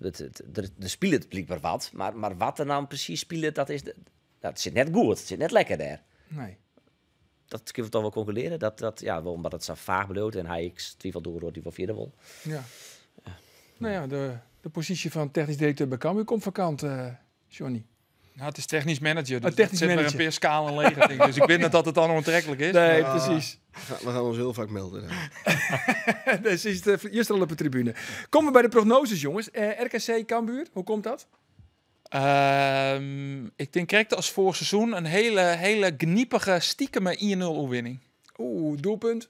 speelt het blijkbaar wat. Maar wat er nou precies speelt, dat is de, dat zit net goed. Het zit net lekker daar. Nee. Dat kunnen we toch wel concluderen. Dat, ja, wel omdat het zo vaag bedoelt en hij ik twijfel door die wel verder wil. Ja. Ja. Nou ja, de positie van technisch directeur bij Cambuur komt vakant, Johnny. Nou, het is technisch manager, dus Oh, technisch het zit manager. maar een paar schalen leeg, denk ik. Dus ik weet net dat het dan onaantrekkelijk is. Nee, maar precies. We gaan ons heel vaak melden. Dus is het juist al op de tribune. Komen we bij de prognoses, jongens. RKC Cambuur, hoe komt dat? Ik denk correct als vorig seizoen een hele, hele gniepige, stiekeme 1-0 overwinning. Oeh, doelpunt.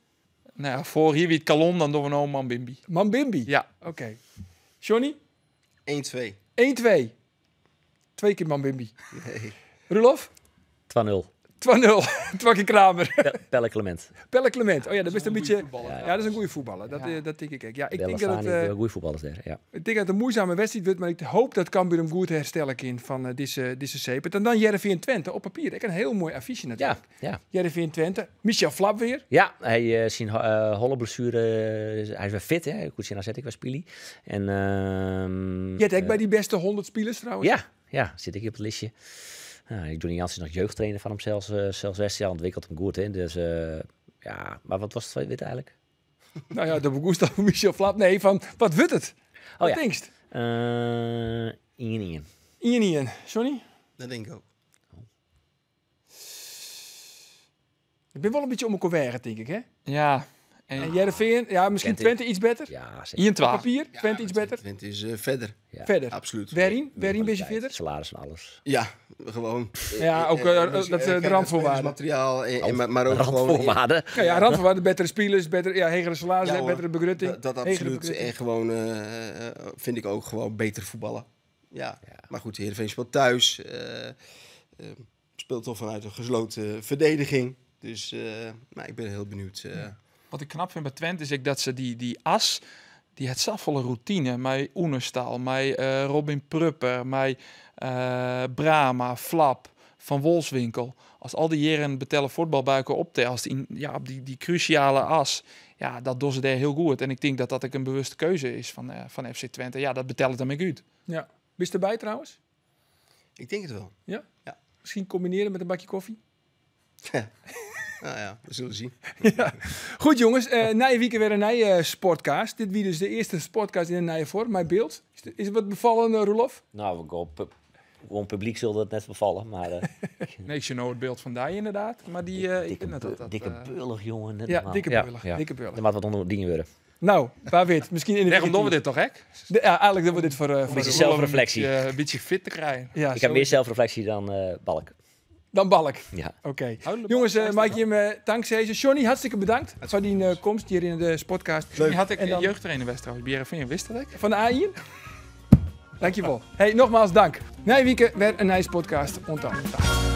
Nou ja, voor hier wie het Kalon, dan doen we nou Mambimbi. Mambimbi? Ja. Oké. Okay. Johnny? 1-2. 1-2. 2 keer Mambimbi. Nee. Roelof? 2-0. 2-0. 2 keer Kramer. Pelle Clement. Pelle Clement. Oh ja, dat is een beetje. Ja, ja, dat is een goede voetballer. Dat, ja. dat denk ik ook. Ja, ik Bella denk dat het een goede voetballer is daar. Ja. Ik denk dat het een moeizame wedstrijd wordt, maar ik hoop dat Cambuur hem goed herstellen kan van deze zeepert. En dan Heerenveen Twente op papier. Ik een heel mooi affiche natuurlijk. Ja, ja. Heerenveen Twente. Michel Vlap weer. Ja, hij zijn holle blessure. Hij is weer fit, hè. Goed zien, ik was Pili. En je hebt ook bij die beste 100 spelers trouwens. Ja, ja, zit ik hier op het listje. Nou, Johnny Jansen is nog jeugdtrainer van hem zelfs West. Ja, ontwikkelt hem goed, hè. Dus ja, maar wat was het wit eigenlijk? Nou ja, de begoest van Michel Vlap. Nee, van wat wit het? Oh, wat ja. denkst? 1-1. 1-1. Johnny? Dat denk ik ook. Oh. Ik ben wel een beetje om elkaar weg, denk ik, hè? Ja, En Hearrenfean, ja, misschien Twente iets beter. Ja, zeker. 1-2. Papier, Twente iets beter. Twente is verder. Ja. Verder. Absoluut. Waarin? Waarin ben je verder? Salaris en alles. Ja, gewoon. Ja, ook, dat, de kijk, randvoorwaarden. Materiaal, maar ook gewoon... Randvoorwaarden. Ja, randvoorwaarden, betere spelers, beter, ja, hegere salaris, Ja, hoor. betere begrutting. Dat Hegere absoluut. begrutting. En gewoon vind ik ook gewoon beter voetballen. Ja. Maar goed, Heerenveen speelt thuis. Speelt toch vanuit een gesloten verdediging. Dus nou, ik ben heel benieuwd. Wat ik knap vind bij Twente is ik dat ze die as, die het volle routine, mij Oenerstal, mij Robin Prupper, mij Brama, Flap, Van Wolfswinkel. Als al die jaren betellen voetbalbuiken optelt in, ja, op die cruciale as, ja, dat doen ze daar heel goed. En ik denk dat dat ook een bewuste keuze is van FC Twente. Ja, dat betelt het dan ook uit. Ja. Ben je erbij trouwens? Ik denk het wel. Ja? Ja. Misschien combineren met een bakje koffie? Nou ja, we zullen zien. Ja. Goed jongens, na je weekend weer een nieuwe sportcast. Dit wie dus de eerste sportcast in een nieuwe vorm. Mijn beeld. Is het wat bevallen, Roelof? Nou, gewoon publiek zullen dat net bevallen, maar... Nee, ik zie nou het beeld van daar inderdaad. Maar die, ik dikke denk dat dat, dikke beullig, jongen. Net Ja, normaal. dikke Ja, beullig. ja. Dikke beullig. Er moet wat onder dingen worden. Nou, waar weet. Misschien in de Daarom doen we weekend dit toch, hè? Ja, eigenlijk doen we dit voor Een beetje zelfreflectie. Een beetje fit te krijgen. Ja, ik heb meer zelfreflectie dan Balk. Dan Balk. Ja. Oké. Huilen Jongens, Balk, mag ik je hem dankzij. Johnny, hartstikke bedankt voor die komst hier in de sportcast. Die had ik En dan- jeugdtrainer West trouwens. Bij Heerenveen, wist dat ik? Van de A1. Dankjewel. Hey, nogmaals dank. Na je weekend weer een nice podcast. Onthoud. Dag.